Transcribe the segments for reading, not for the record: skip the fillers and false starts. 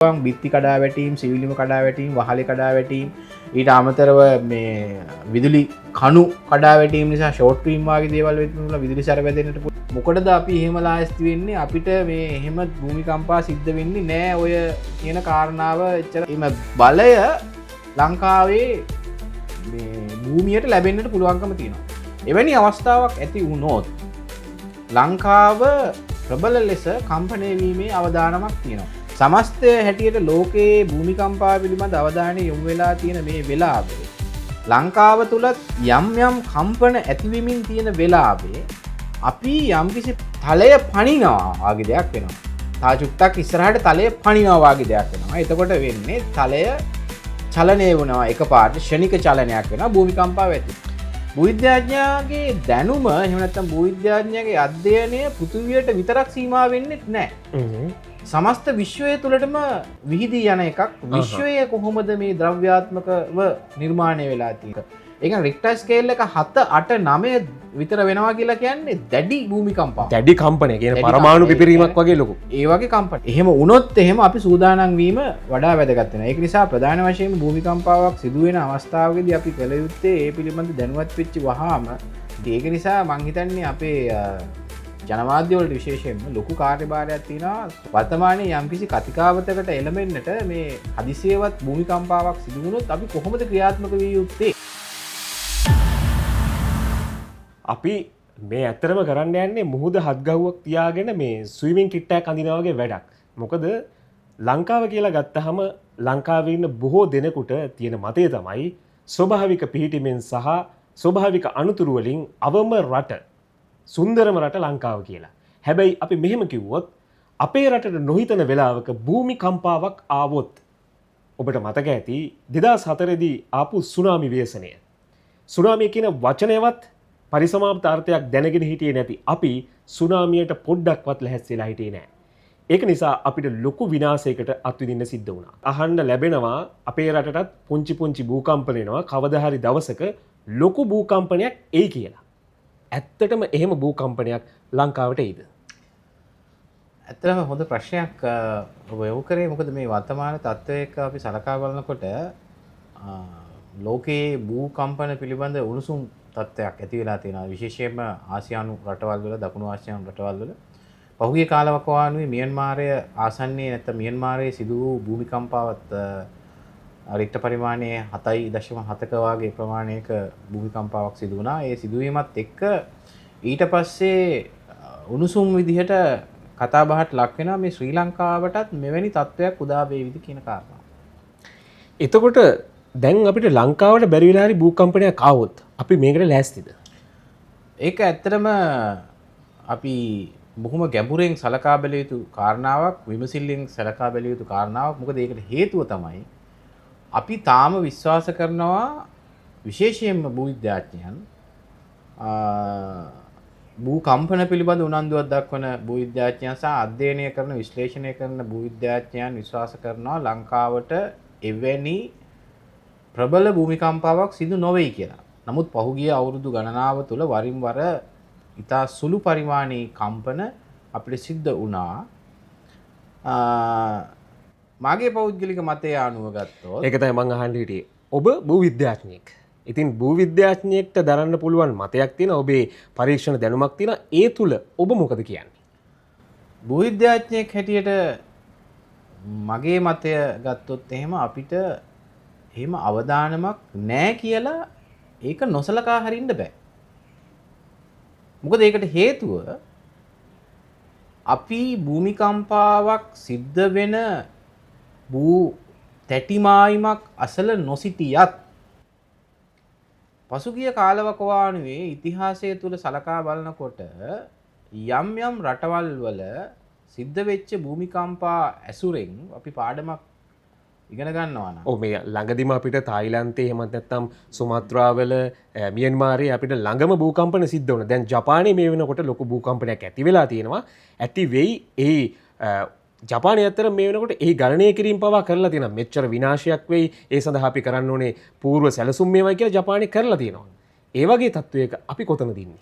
පුළුවන් බිත්ති කඩා වැටීම්, සිවිලිම කඩා වැටීම්, වහලේ කඩා වැටීම්, ඊට අමතරව මේ විදුලි කණු කඩා වැටීම් නිසා ෂෝට් වීම වගේ දේවල් වෙන්න පුළුවන්, විදුලි සැර වැදෙන්නට පුළුවන්. මොකටද අපි එහෙම ලාස්ති වෙන්නේ? අපිට මේ එහෙම භූමිකම්පා සිද්ධ වෙන්නේ නෑ ඔය කියන කාරණාව එච්චර. එහෙම බලය ලංකාවේ මේ භූමියට ලැබෙන්නට පුළුවන්කම තියෙනවා. එවැනි අවස්ථාවක් ඇති වුණොත් ලංකාව ප්‍රබල ලෙස කම්පනය වීමේ අවදානමක් තියෙනවා. සමස්තය හැටියට ලෝකයේ භූමිකම්පා පිළිබඳ අවධානය යොමු වෙලා තියෙන මේ වෙලාවේ ලංකාව තුලත් යම් යම් කම්පන ඇතිවෙමින් තියෙන වෙලාවේ අපි යම්කිසි තලය පනිනවා වගේ දෙයක් වෙනවා. තා චුට්ටක් ඉස්සරහට තලය පනිනවා වගේ දෙයක් වෙනවා. එතකොට වෙන්නේ තලය චලනය වෙනවා, එකපාරට ක්ෂණික චලනයක් වෙනවා, භූමිකම්පාව ඇති වෙනවා. භූවිද්‍යාඥයාගේ දැනුම එහෙම නැත්නම් භූවිද්‍යාඥයාගේ අධ්‍යයනය පෘථිවියට විතරක් සීමා වෙන්නේ නැහැ. සමස්ත විශ්වය තුළටම විහිදී යන එකක්. විශ්වය කොහොමද මේ ද්‍රව්‍යාත්මකව නිර්මාණය වෙලා තියෙන්නේ? ඒ කියන්නේ රික්ටර් ස්කේල් එක 7 8 9 විතර වෙනවා කියලා කියන්නේ දැඩි භූමිකම්පාවක්. දැඩි කම්පනය කියන පරමාණු පිපිරීමක් වගේ ලොකු. ඒ වගේ කම්පන. එහෙම වුණොත් එහෙම අපි සූදානම් වීම වඩා වැදගත් වෙනවා. ඒක නිසා ප්‍රධාන වශයෙන්ම භූමිකම්පාවක් සිදු වෙන අවස්ථාවකදී අපි කළ යුත්තේ ඒ පිළිබඳ දැනුවත් වෙච්ච වහාම. ඒක නිසා මං හිතන්නේ අපේ ජනමාධ්‍ය වලට විශේෂයෙන්ම ලොකු කාර්යභාරයක් තියෙනවා වර්තමානයේ යම්කිසි කතිකාවතකට එළඹෙන්නට මේ හදිසියවත් භූමිකම්පාවක් සිදු වුණොත් අපි කොහොමද ක්‍රියාත්මක විය යුත්තේ? අපි මේ ඇත්තටම කරන්න යන්නේ මුහුද හත්ගහුවක් තියාගෙන මේ ස්විමින් කිට් එකක් අඳිනා වගේ වැඩක්. මොකද ලංකාව කියලා ගත්තහම ලංකාවේ ඉන්න බොහෝ දෙනෙකුට තියෙන මතය තමයි ස්වභාවික පිහිටීමෙන් සහ ස්වභාවික අනුතුරු වලින් අවම රට, සුන්දරම රට ලංකාව කියලා. හැබැයි අපි මෙහෙම කිව්වොත් අපේ රටට නොහිතන වෙලාවක භූමිකම්පාවක් ආවොත් ඔබට මතක ඇති 2004 දී ආපු සුනාමි ව්‍යසනය. සුනාමිය කියන වචනයවත් පරිසමාප්ත අර්ථයක් දැනගෙන හිටියේ නැති අපි සුනාමියට පොඩ්ඩක්වත් ලැහැස් වෙලා හිටියේ නෑ. ඒක නිසා අපිට ලොකු විනාශයකට අත්විඳින්න සිද්ධ වුණා. අහන්න ලැබෙනවා අපේ රටටත් පුංචි පුංචි භූකම්පන එනවා, කවදා හරි දවසක ලොකු භූකම්පනයක් එයි කියලා. ඇත්තටම එහෙම භූකම්පනයක් ලංකාවට එයිද? ඇත්තටම හොඳ ප්‍රශ්නයක් ඔබ යොමු කරේ. මොකද මේ වර්තමාන තත්ත්වය එක්ක අපි සලකා බලනකොට ලෝකයේ භූකම්පන පිළිබඳ උණුසුම් තත්ත්වයක් ඇති වෙලා තියෙනවා. විශේෂයෙන්ම ආසියානු රටවල් වල, දකුණු ආසියානු රටවල් වල පහුගිය කාලවකවානුවේ මියන්මාරය ආසන්නයේ නැත්නම් මියන්මාරයේ සිදු වූ භූමිකම්පාවත් රික්ටර් පරිමාණයේ 7.7ක වගේ ප්‍රමාණයක භූමිකම්පාවක් සිදු වුණා. ඒ සිදුවීමත් එක්ක ඊට පස්සේ උණුසුම් විදිහට කතා බහට ලක් වෙනවා මේ ශ්‍රී ලංකාවටත් මෙවැනි තත්ත්වයක් උදා වේවිද කියන කාරණාව. එතකොට දැන් අපිට ලංකාවට බැරි වෙලා හරි භූකම්පනයක් ආවොත් අපි මේකට ලෑස්තිද? ඒක ඇත්තටම අපි බොහොම ගැඹුරෙන් සලකා බැලිය යුතු කාරණාවක්, විමසිල්ලෙන් සලකා බැලිය යුතු කාරණාවක්. මොකද ඒකට හේතුව තමයි අපි තාම විශ්වාස කරනවා විශේෂයෙන්ම භූවිද්‍යාඥයන් භූකම්පන පිළිබඳ උනන්දුවක් දක්වන භූවිද්‍යාඥයන් සහ අධ්‍යයනය කරන විශ්ලේෂණය කරන භූවිද්‍යාඥයන් විශ්වාස කරනවා ලංකාවට එවැනි ප්‍රබල භූමිකම්පාවක් සිදු නොවෙයි කියලා. නමුත් පහුගිය අවුරුදු ගණනාව තුළ වරින් වර ඉතා සුළු පරිමාණයේ කම්පන අපිට සිද්ධ වුණා. මාගේ පෞද්ගලික මතය අනුව ගත්තොත් ඒක තමයි මං අහන්න හිටියේ. ඔබ භූවිද්‍යාඥයෙක්. ඉතින් භූවිද්‍යාඥයෙක්ට දරන්න පුළුවන් මතයක් තියෙනවා, ඔබේ පරීක්ෂණ දැනුමක් තියෙනවා. ඒ තුල ඔබ මොකද කියන්නේ? භූවිද්‍යාඥයෙක් හැටියට මගේ මතය ගත්තොත් එහෙම අපිට එහෙම අවදානමක් නෑ කියලා ඒක නොසලකා හරින්න බෑ. මොකද ඒකට හේතුව අපි භූමිකම්පාවක් සිද්ධ වෙන භූ තැටිමායිමක් අසල නොසිටියත් පසුගිය කාලවකවානුවේ ඉතිහාසය තුල සලකා බලනකොට යම් යම් රටවල් වල සිද්ධ වෙච්ච භූමිකම්පා ඇසුරෙන් අපි පාඩමක් ඉගෙන ගන්නවා නම්. ඔව්, මේ ළඟදිම අපිට තායිලන්තේ එහෙමත් නැත්නම් සුමාත්‍රාවල මියන්මාරයේ අපිට ළඟම භූකම්පන සිද්ධ වුණා. දැන් ජපානයේ මේ වෙනකොට ලොකු භූකම්පනයක් ඇති වෙලා තියෙනවා. ඇති වෙයි. ඒ ජපානය අතර මේ වෙනකොට ඒ ගණනය කිරීම පවා කරලා තියෙනවා. මෙච්චර විනාශයක් වෙයි, ඒ සඳහා අපි කරන්න ඕනේ පූර්ව සැලසුම් මේවයි කියලා ජපානය කරලා තියෙනවා. ඒ වගේ තත්ත්වයක අපි කොතනද ඉන්නේ?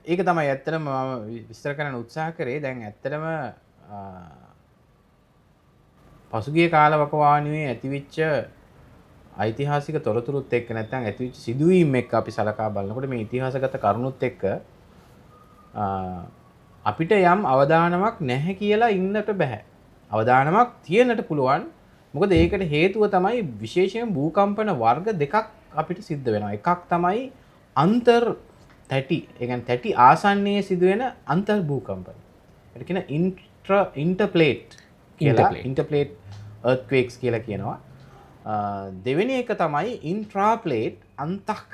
ඒක තමයි ඇත්තටම මම විස්තර කරන්න උත්සාහ කරේ. දැන් ඇත්තටම පසුගිය කාලවකවානුවේ ඇතිවෙච්ච ඓතිහාසික තොරතුරුත් එක්ක නැත්නම් ඇතිවෙච්ච සිදුවීම් එක්ක අපි සලකා බලනකොට මේ ඉතිහාසගත කරුණුත් එක්ක අපිට යම් අවදානමක් නැහැ කියලා ඉන්නට බෑ. අවදානමක් තියෙන්නට පුළුවන්. මොකද ඒකට හේතුව තමයි විශේෂයෙන් භූකම්පන වර්ග දෙකක් අපිට සිද්ධ වෙනවා. එකක් තමයි අන්තර් තැටි, ඒ කියන්නේ තැටි ආසන්නයේ සිදුවෙන අන්තර් භූකම්පන. ඒකට කියන ඉන්ටර්ප්ලේට් කියලා, ඉන්ටර්ප්ලේට් අර්ත්ක්වේක්ස් කියලා කියනවා. දෙවෙනි එක තමයි ඉන්ට්‍රාප්ලේට් අන්තක්.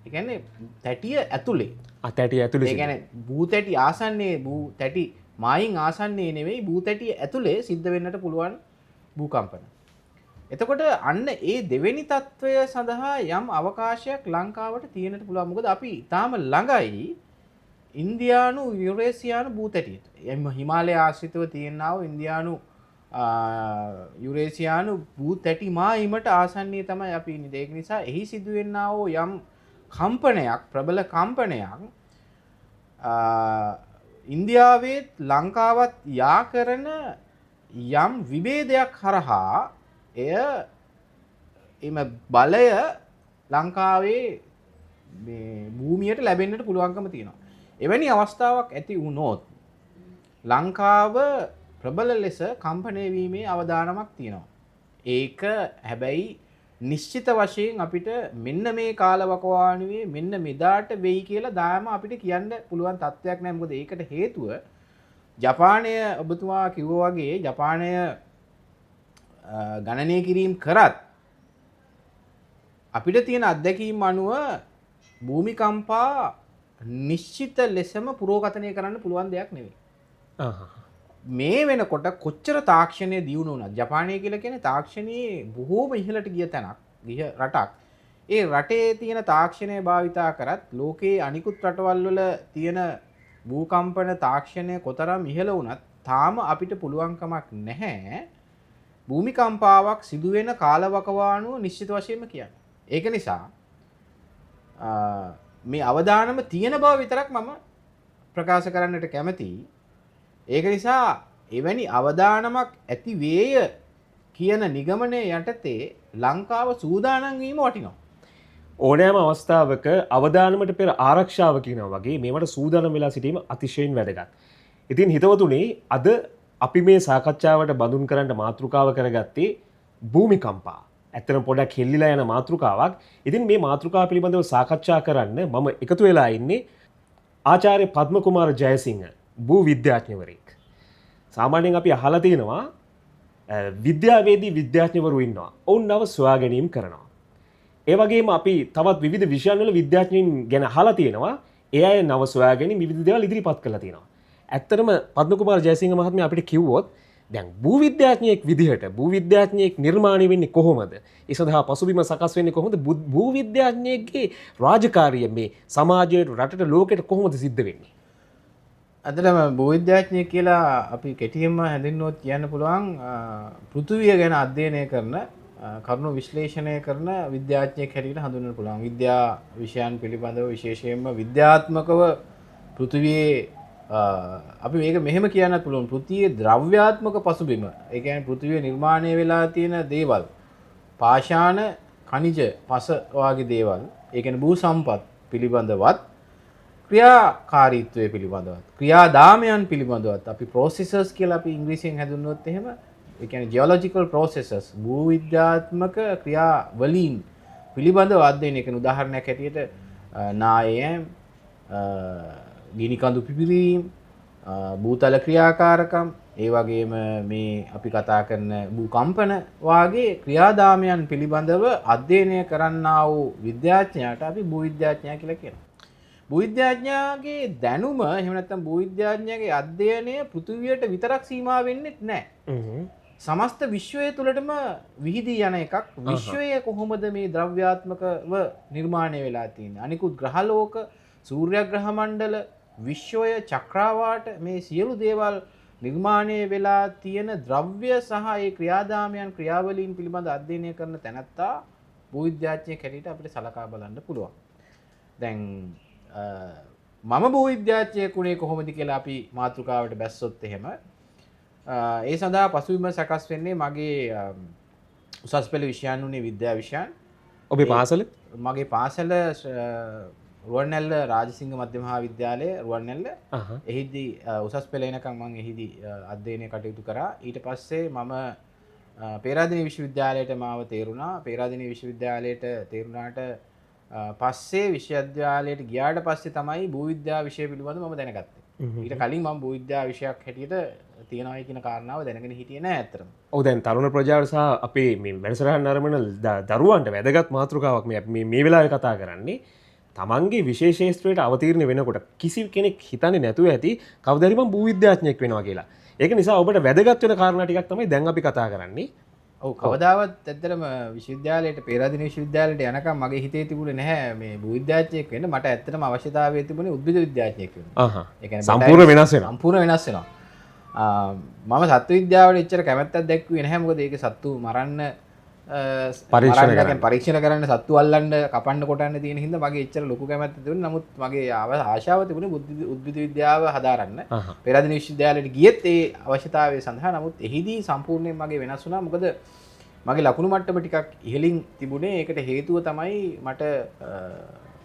ඒ කියන්නේ තැටිය ඇතුලේ. තැටිය ඇතුලේ. ඒ කියන්නේ භූ තැටි ආසන්නයේ, භූ තැටි මායින් ආසන්නයේ නෙවෙයි, භූ තැටිය ඇතුලේ සිද්ධ වෙන්නට පුළුවන් භූකම්පන. එතකොට අන්න ඒ දෙවෙනි තත්ත්වය සඳහා යම් අවකාශයක් ලංකාවට තියෙන්නට පුළුවන්. මොකද අපි තාම ළඟයි ඉන්දියානු යුරේසියානු භූ තැටියට. එම් හිමාලය ආශ්‍රිතව තියෙනා වූ ඉන්දියානු යුරේසියානු භූ තැටි මායිමට ආසන්නයේ තමයි අපි ඉන්නේ. ඒක නිසා එහි සිදුවෙනා වූ යම් කම්පනයක්, ප්‍රබල කම්පනයක් ඉන්දියාවේත් ලංකාවත් යා කරන යම් විභේදයක් හරහා එය එම බලය ලංකාවේ මේ භූමියට ලැබෙන්නට පුළුවන්කම තියෙනවා. එවැනි අවස්ථාවක් ඇති වුණොත් ලංකාව ප්‍රබල ලෙස කම්පණය වීමේ අවදානමක් තියෙනවා. ඒක හැබැයි නිශ්චිත වශයෙන් අපිට මෙන්න මේ කාලවකවානුවේ මෙන්න මෙදාට වෙයි කියලා දාම අපිට කියන්න පුළුවන් තත්ත්වයක් නෑ. මොකද ඒකට හේතුව ජපානය ඔබතුමා කිව්වා වගේ ජපානය ගණනය කිරීම කරත් අපිට තියෙන අත්දැකීම් අනුව භූමිකම්පා නිශ්චිත ලෙසම පුරෝකථනය කරන්න පුළුවන් දෙයක් නෙවෙයි. මේ වෙනකොට කොච්චර තාක්ෂණය දියුණු වුණත් ජපානය කියලා කියන්නේ තාක්ෂණයේ බොහෝම ඉහළට ගිය තැනක්, ගිය රටක්. ඒ රටේ තියෙන තාක්ෂණය භාවිතා කරත් ලෝකයේ අනිකුත් රටවල් වල තියෙන භූකම්පන තාක්ෂණය කොතරම් ඉහළ වුණත් තාම අපිට පුළුවන්කමක් නැහැ භූමිකම්පාවක් සිදුවෙන කාලවකවානුව නිශ්චිත වශයෙන්ම කියන්න. ඒක නිසා මේ අවදානම තියෙන බව විතරක් මම ප්‍රකාශ කරන්නට කැමතියි. ඒක නිසා එවැනි අවදානමක් ඇති වේය කියන නිගමනය යටතේ ලංකාව සූදානම් වීම වටිනවා. ඕනෑම අවස්ථාවක අවදානමට පෙර ආරක්ෂාව කියනවා වගේ මේවට සූදානම් වෙලා සිටීම අතිශයින් වැදගත්. ඉතින් හිතවතුනි, අද අපි මේ සාකච්ඡාවට බඳුන් කරන්න මාතෘකාව කරගත්තේ භූමිකම්පා. ඇත්තටම පොඩක් හෙල්ලිලා යන මාතෘකාවක්. ඉතින් මේ මාතෘකාව පිළිබඳව සාකච්ඡා කරන්න මම එකතු වෙලා ඉන්නේ ආචාර්ය පද්මකුමාර ජයසිංහ භූ විද්‍යාඥවරයෙක්. සාමාන්‍යයෙන් අපි අහලා තියෙනවා විද්‍යාවේදී විද්‍යාඥවරු ඉන්නවා. ඔවුන් නව සොයා ගැනීම කරනවා. ඒ වගේම අපි තවත් විවිධ විෂයන් වල විද්‍යාඥයින් ගැන අහලා තියෙනවා. ඒ අය නව සොයා ගැනීම විවිධ දේවල් ඉදිරිපත් කරලා තියෙනවා. ඇත්තටම පද්මකුමාර ජයසිංහ මහත්මයා අපිට කිව්වොත් දැන් භූ විද්‍යාඥයෙක් විදිහට භූ විද්‍යාඥයෙක් නිර්මාණය වෙන්නේ කොහොමද? ඒ සඳහා පසුබිම සකස් වෙන්නේ කොහොමද? භූ විද්‍යාඥයෙක්ගේ රාජකාරිය මේ සමාජයට, රටට, ලෝකෙට කොහොමද සිද්ධ වෙන්නේ? ඇත්තටම භූ විද්‍යාඥයෙක් කියලා අපි කෙටියෙන්ම හැඳින්වුවොත් කියන්න පුළුවන් පෘථුවිය ගැන අධ්‍යයනය කරන, කරුණු විශ්ලේෂණය කරන විද්‍යාඥයෙක් හැටියට හඳුන්වන්න පුළුවන්. විද්‍යා විෂයන් පිළිබඳව විශේෂයෙන්ම විද්‍යාත්මකව පෘථුවියේ අපි මේක මෙහෙම කියන්නත් පුළුවන්. පෘථිවියේ ද්‍රව්‍යාත්මක පසුබිම, ඒ කියන්නේ පෘථිවිය නිර්මාණය වෙලා තියෙන දේවල්, පාෂාණ, ඛනිජ, පස වගේ දේවල්, ඒ කියන්නේ භූ සම්පත් පිළිබඳවත් ක්‍රියාකාරීත්වය පිළිබඳවත්, ක්‍රියාදාමයන් පිළිබඳවත් අපි ප්‍රොසෙසස් කියලා අපි ඉංග්‍රීසියෙන් හැඳින්වුවොත් එහෙම, ඒ කියන්නේ ජියොලොජිකල් ප්‍රොසෙසස්, භූ විද්‍යාත්මක ක්‍රියාවලීන් පිළිබඳව අධ්‍යයනය කරන උදාහරණයක් හැටියට නායයන්, ගිනි කඳු පිපිරීම්, භූතල ක්‍රියාකාරකම්, ඒ වගේම මේ අපි කතා කරන භූකම්පන වාගේ ක්‍රියාදාමයන් පිළිබඳව අධ්‍යයනය කරන්නා වූ විද්‍යාඥයාට අපි භූ විද්‍යාඥයා කියලා කියනවා. භූ විද්‍යාඥයාගේ දැනුම එහෙම නැත්නම් භූ විද්‍යාඥයාගේ අධ්‍යයනය පෘථිවියට විතරක් සීමා වෙන්නේ නැහැ. සමස්ත විශ්වය තුළටම විහිදී යන එකක්. විශ්වය කොහොමද මේ ද්‍රව්‍යාත්මකව නිර්මාණය වෙලා තියෙන්නේ? අනිකුත් ග්‍රහලෝක, සූර්යග්‍රහ මණ්ඩල, විශ්වය, චක්‍රාවාට මේ සියලු දේවල් නිර්මාණය වෙලා තියෙන ද්‍රව්‍ය සහ ඒ ක්‍රියාදාමයන් ක්‍රියාවලීන් පිළිබඳ අධ්‍යයනය කරන තැනැත්තා භූ විද්‍යාඥයෙක් හැටියට අපිට සලකා බලන්න පුළුවන්. දැන් මම භූ විද්‍යාඥයෙක් වුණේ කොහොමද කියලා අපි මාතෘකාවට බැස්සොත් එහෙම ඒ සඳහා පසුබිම සකස් වෙන්නේ මගේ උසස් පෙළ විෂයන් උනේ විද්‍යා විෂයන්. ඔබේ පාසල? මගේ පාසල රුවන්වැල්ල රාජසිංහ මධ්‍ය මහා විද්‍යාලය රුවන්වැල්ල. එහිදී උසස් පෙළ එනකම් මම එහිදී අධ්‍යයනය කටයුතු කරා. ඊට පස්සේ මම පේරාදෙණිය විශ්වවිද්‍යාලයට මාව තේරුණා. පේරාදෙණිය විශ්වවිද්‍යාලයට තේරුණාට පස්සේ විශ්වවිද්‍යාලයට ගියාට පස්සේ තමයි භූවිද්‍යා විෂය පිළිබඳව මම දැනගත්තේ. ඊට කලින් මම භූවිද්‍යා විෂයක් හැටියට තියෙනවායි කියන කාරණාව දැනගෙන හිටියේ නෑ ඇත්තටම. ඔව්, දැන් තරුණ ප්‍රජාවට සහ අපේ මේ වැඩසටහන නරඹන දරුවන්ට වැදගත් මාතෘකාවක් මේ අපි මේ වෙලාවේ කතා කරන්නේ. තමන්ගේ විශේෂ ක්ෂේත්‍රයට අවතීර්ණ වෙනකොට කිසි කෙනෙක් හිතන්නේ නැතුව ඇති කවදා හරි මං භූවිද්‍යාඥයෙක් වෙනවා කියලා. ඒක නිසා ඔබට වැදගත් වෙන කාරණා ටිකක් තමයි දැන් අපි කතා කරන්නේ. ඔව්, කවදාවත් ඇත්තටම විශ්වවිද්‍යාලයට පේරාදෙණිය විශ්වවිද්‍යාලයට යනකම් මගේ හිතේ තිබුණේ නැහැ මේ භූවිද්‍යාඥයෙක් වෙන්න. මට ඇත්තටම අවශ්‍යතාවය තිබුණේ උද්භිද විද්‍යාඥයෙක් වෙන්න. ඒ කියන්නේ සම්පූර්ණ වෙනස් වෙනවා. සම්පූර්ණ වෙනස් වෙනවා. මම සත්ව විද්‍යාවට එච්චර කැමැත්තක් දැක්ුවේ නැහැ. මොකද ඒක සත්තු මරන්න, පරීක්ෂණ කරන්න. පරීක්ෂණ කරන්න, සත්තු අල්ලන්න, කපන්න කොටන්න තියෙන හින්දා මගේ එච්චර ලොකු කැමැත්තක් තිබුණේ. නමුත් මගේ ආශාව තිබුණේ උද්භිද විද්‍යාව හදාරන්න. පේරාදෙණිය විශ්වවිද්‍යාලයට ගියෙත් ඒ අවශ්‍යතාවය සඳහා. නමුත් එහිදී සම්පූර්ණයෙන් මගේ වෙනස් වුණා. මොකද මගේ ලකුණු මට්ටම ටිකක් ඉහළින් තිබුණේ. ඒකට හේතුව තමයි මට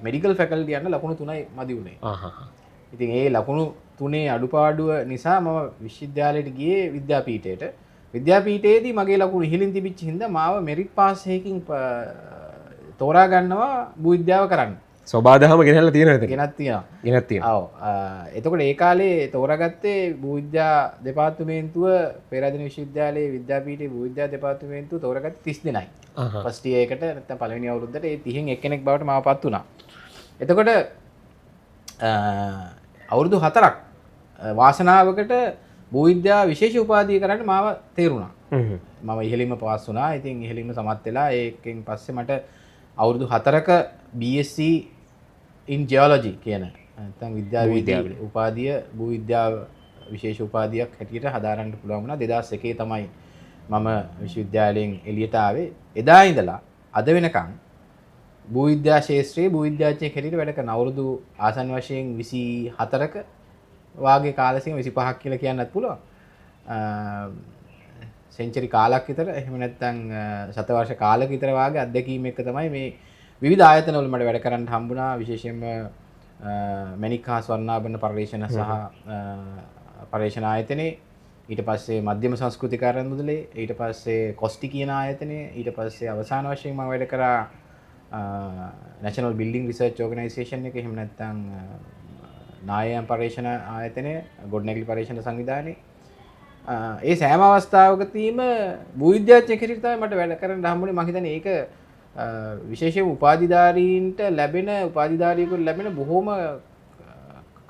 මෙඩිකල් ෆැකල්ටි යන්න ලකුණු 3යි මදි වුණේ. ඉතින් ඒ ලකුණු 3 අඩුපාඩුව නිසා මම විශ්වවිද්‍යාලයට ගියේ විද්‍යාපීඨයට. විද්‍යාපීඨයේදී මගේ ලකුණු ඉහළින් තිබිච්ච හින්දා මාව මෙරිට් පාස් එකකින් තෝරා ගන්නවා භූවිද්‍යාව කරන්න. සෝබාදහම ගෙනල්ලා තියෙනවා එතන. ගෙනත් තියෙනවා. ගෙනත් තියෙනවා. ඔව්. එතකොට ඒ කාලේ තෝරාගත්තේ භූවිද්‍යා දෙපාර්තමේන්තුව, පේරාදෙණිය විශ්වවිද්‍යාලයේ විද්‍යාපීඨයේ භූවිද්‍යා දෙපාර්තමේන්තුව තෝරාගත්තේ 30 දෙනයි. ෆස්ට් ඉයර් එකට නැත්නම් පළවෙනි අවුරුද්දට ඒ 30න් එක්කෙනෙක් බවට මාව පත් වුණා. එතකොට අවුරුදු 4ක් වාසනාවකට භූවිද්‍යා විශේෂ උපාධිය කරන්න මාව තේරුණා. මම ඉහළින්ම පාස් වුණා. ඉතින් ඉහළින්ම සමත් වෙලා ඒකෙන් පස්සේ මට අවුරුදු 4ක BSc in Geology කියන නැත්නම් විද්‍යාවේදී උපාධිය භූවිද්‍යාව විශේෂ උපාධියක් හැටියට හදාරන්න පුළුවන් වුණා. 2001 තමයි මම විශ්වවිද්‍යාලයෙන් එළියට ආවේ. එදා ඉඳලා අද වෙනකන් භූවිද්‍යා ක්ෂේත්‍රයේ භූවිද්‍යාඥයෙක් හැටියට වැඩ කරන අවුරුදු ආසන්න වශයෙන් 24ක වාගේ කාල සීම 25ක් කියලා කියන්නත් පුළුවන්. සෙන්චරි කාලක් විතර, එහෙම නැත්නම් ශතවර්ෂ කාලක විතර වාගේ අත්දැකීම් එක්ක තමයි මේ විවිධ ආයතනවල මට වැඩ කරන්න හම්බුණා. විශේෂයෙන්ම මැණික් හා ස්වර්ණාභරණ පර්යේෂණ සහ පර්යේෂණ ආයතනයේ, ඊට පස්සේ මධ්‍යම සංස්කෘතික අරමුදලේ, ඊට පස්සේ කොස්ටි කියන ආයතනයේ, ඊට පස්සේ අවසාන වශයෙන් මම වැඩ කරා National Building Research Organization එක, එහෙම නැත්නම් නායයන් පර්යේෂණ ආයතනය, ගොඩනැගිලි පර්යේෂණ සංවිධානය. ඒ සෑම අවස්ථාවකදීම භූවිද්‍යාඥයෙක් හැටියට තමයි මට වැඩ කරන්න හම්බුනේ. මම හිතන්නේ ඒක විශේෂයෙන්ම උපාධිධාරීන්ට ලැබෙන, උපාධිධාරියෙකුට ලැබෙන බොහොම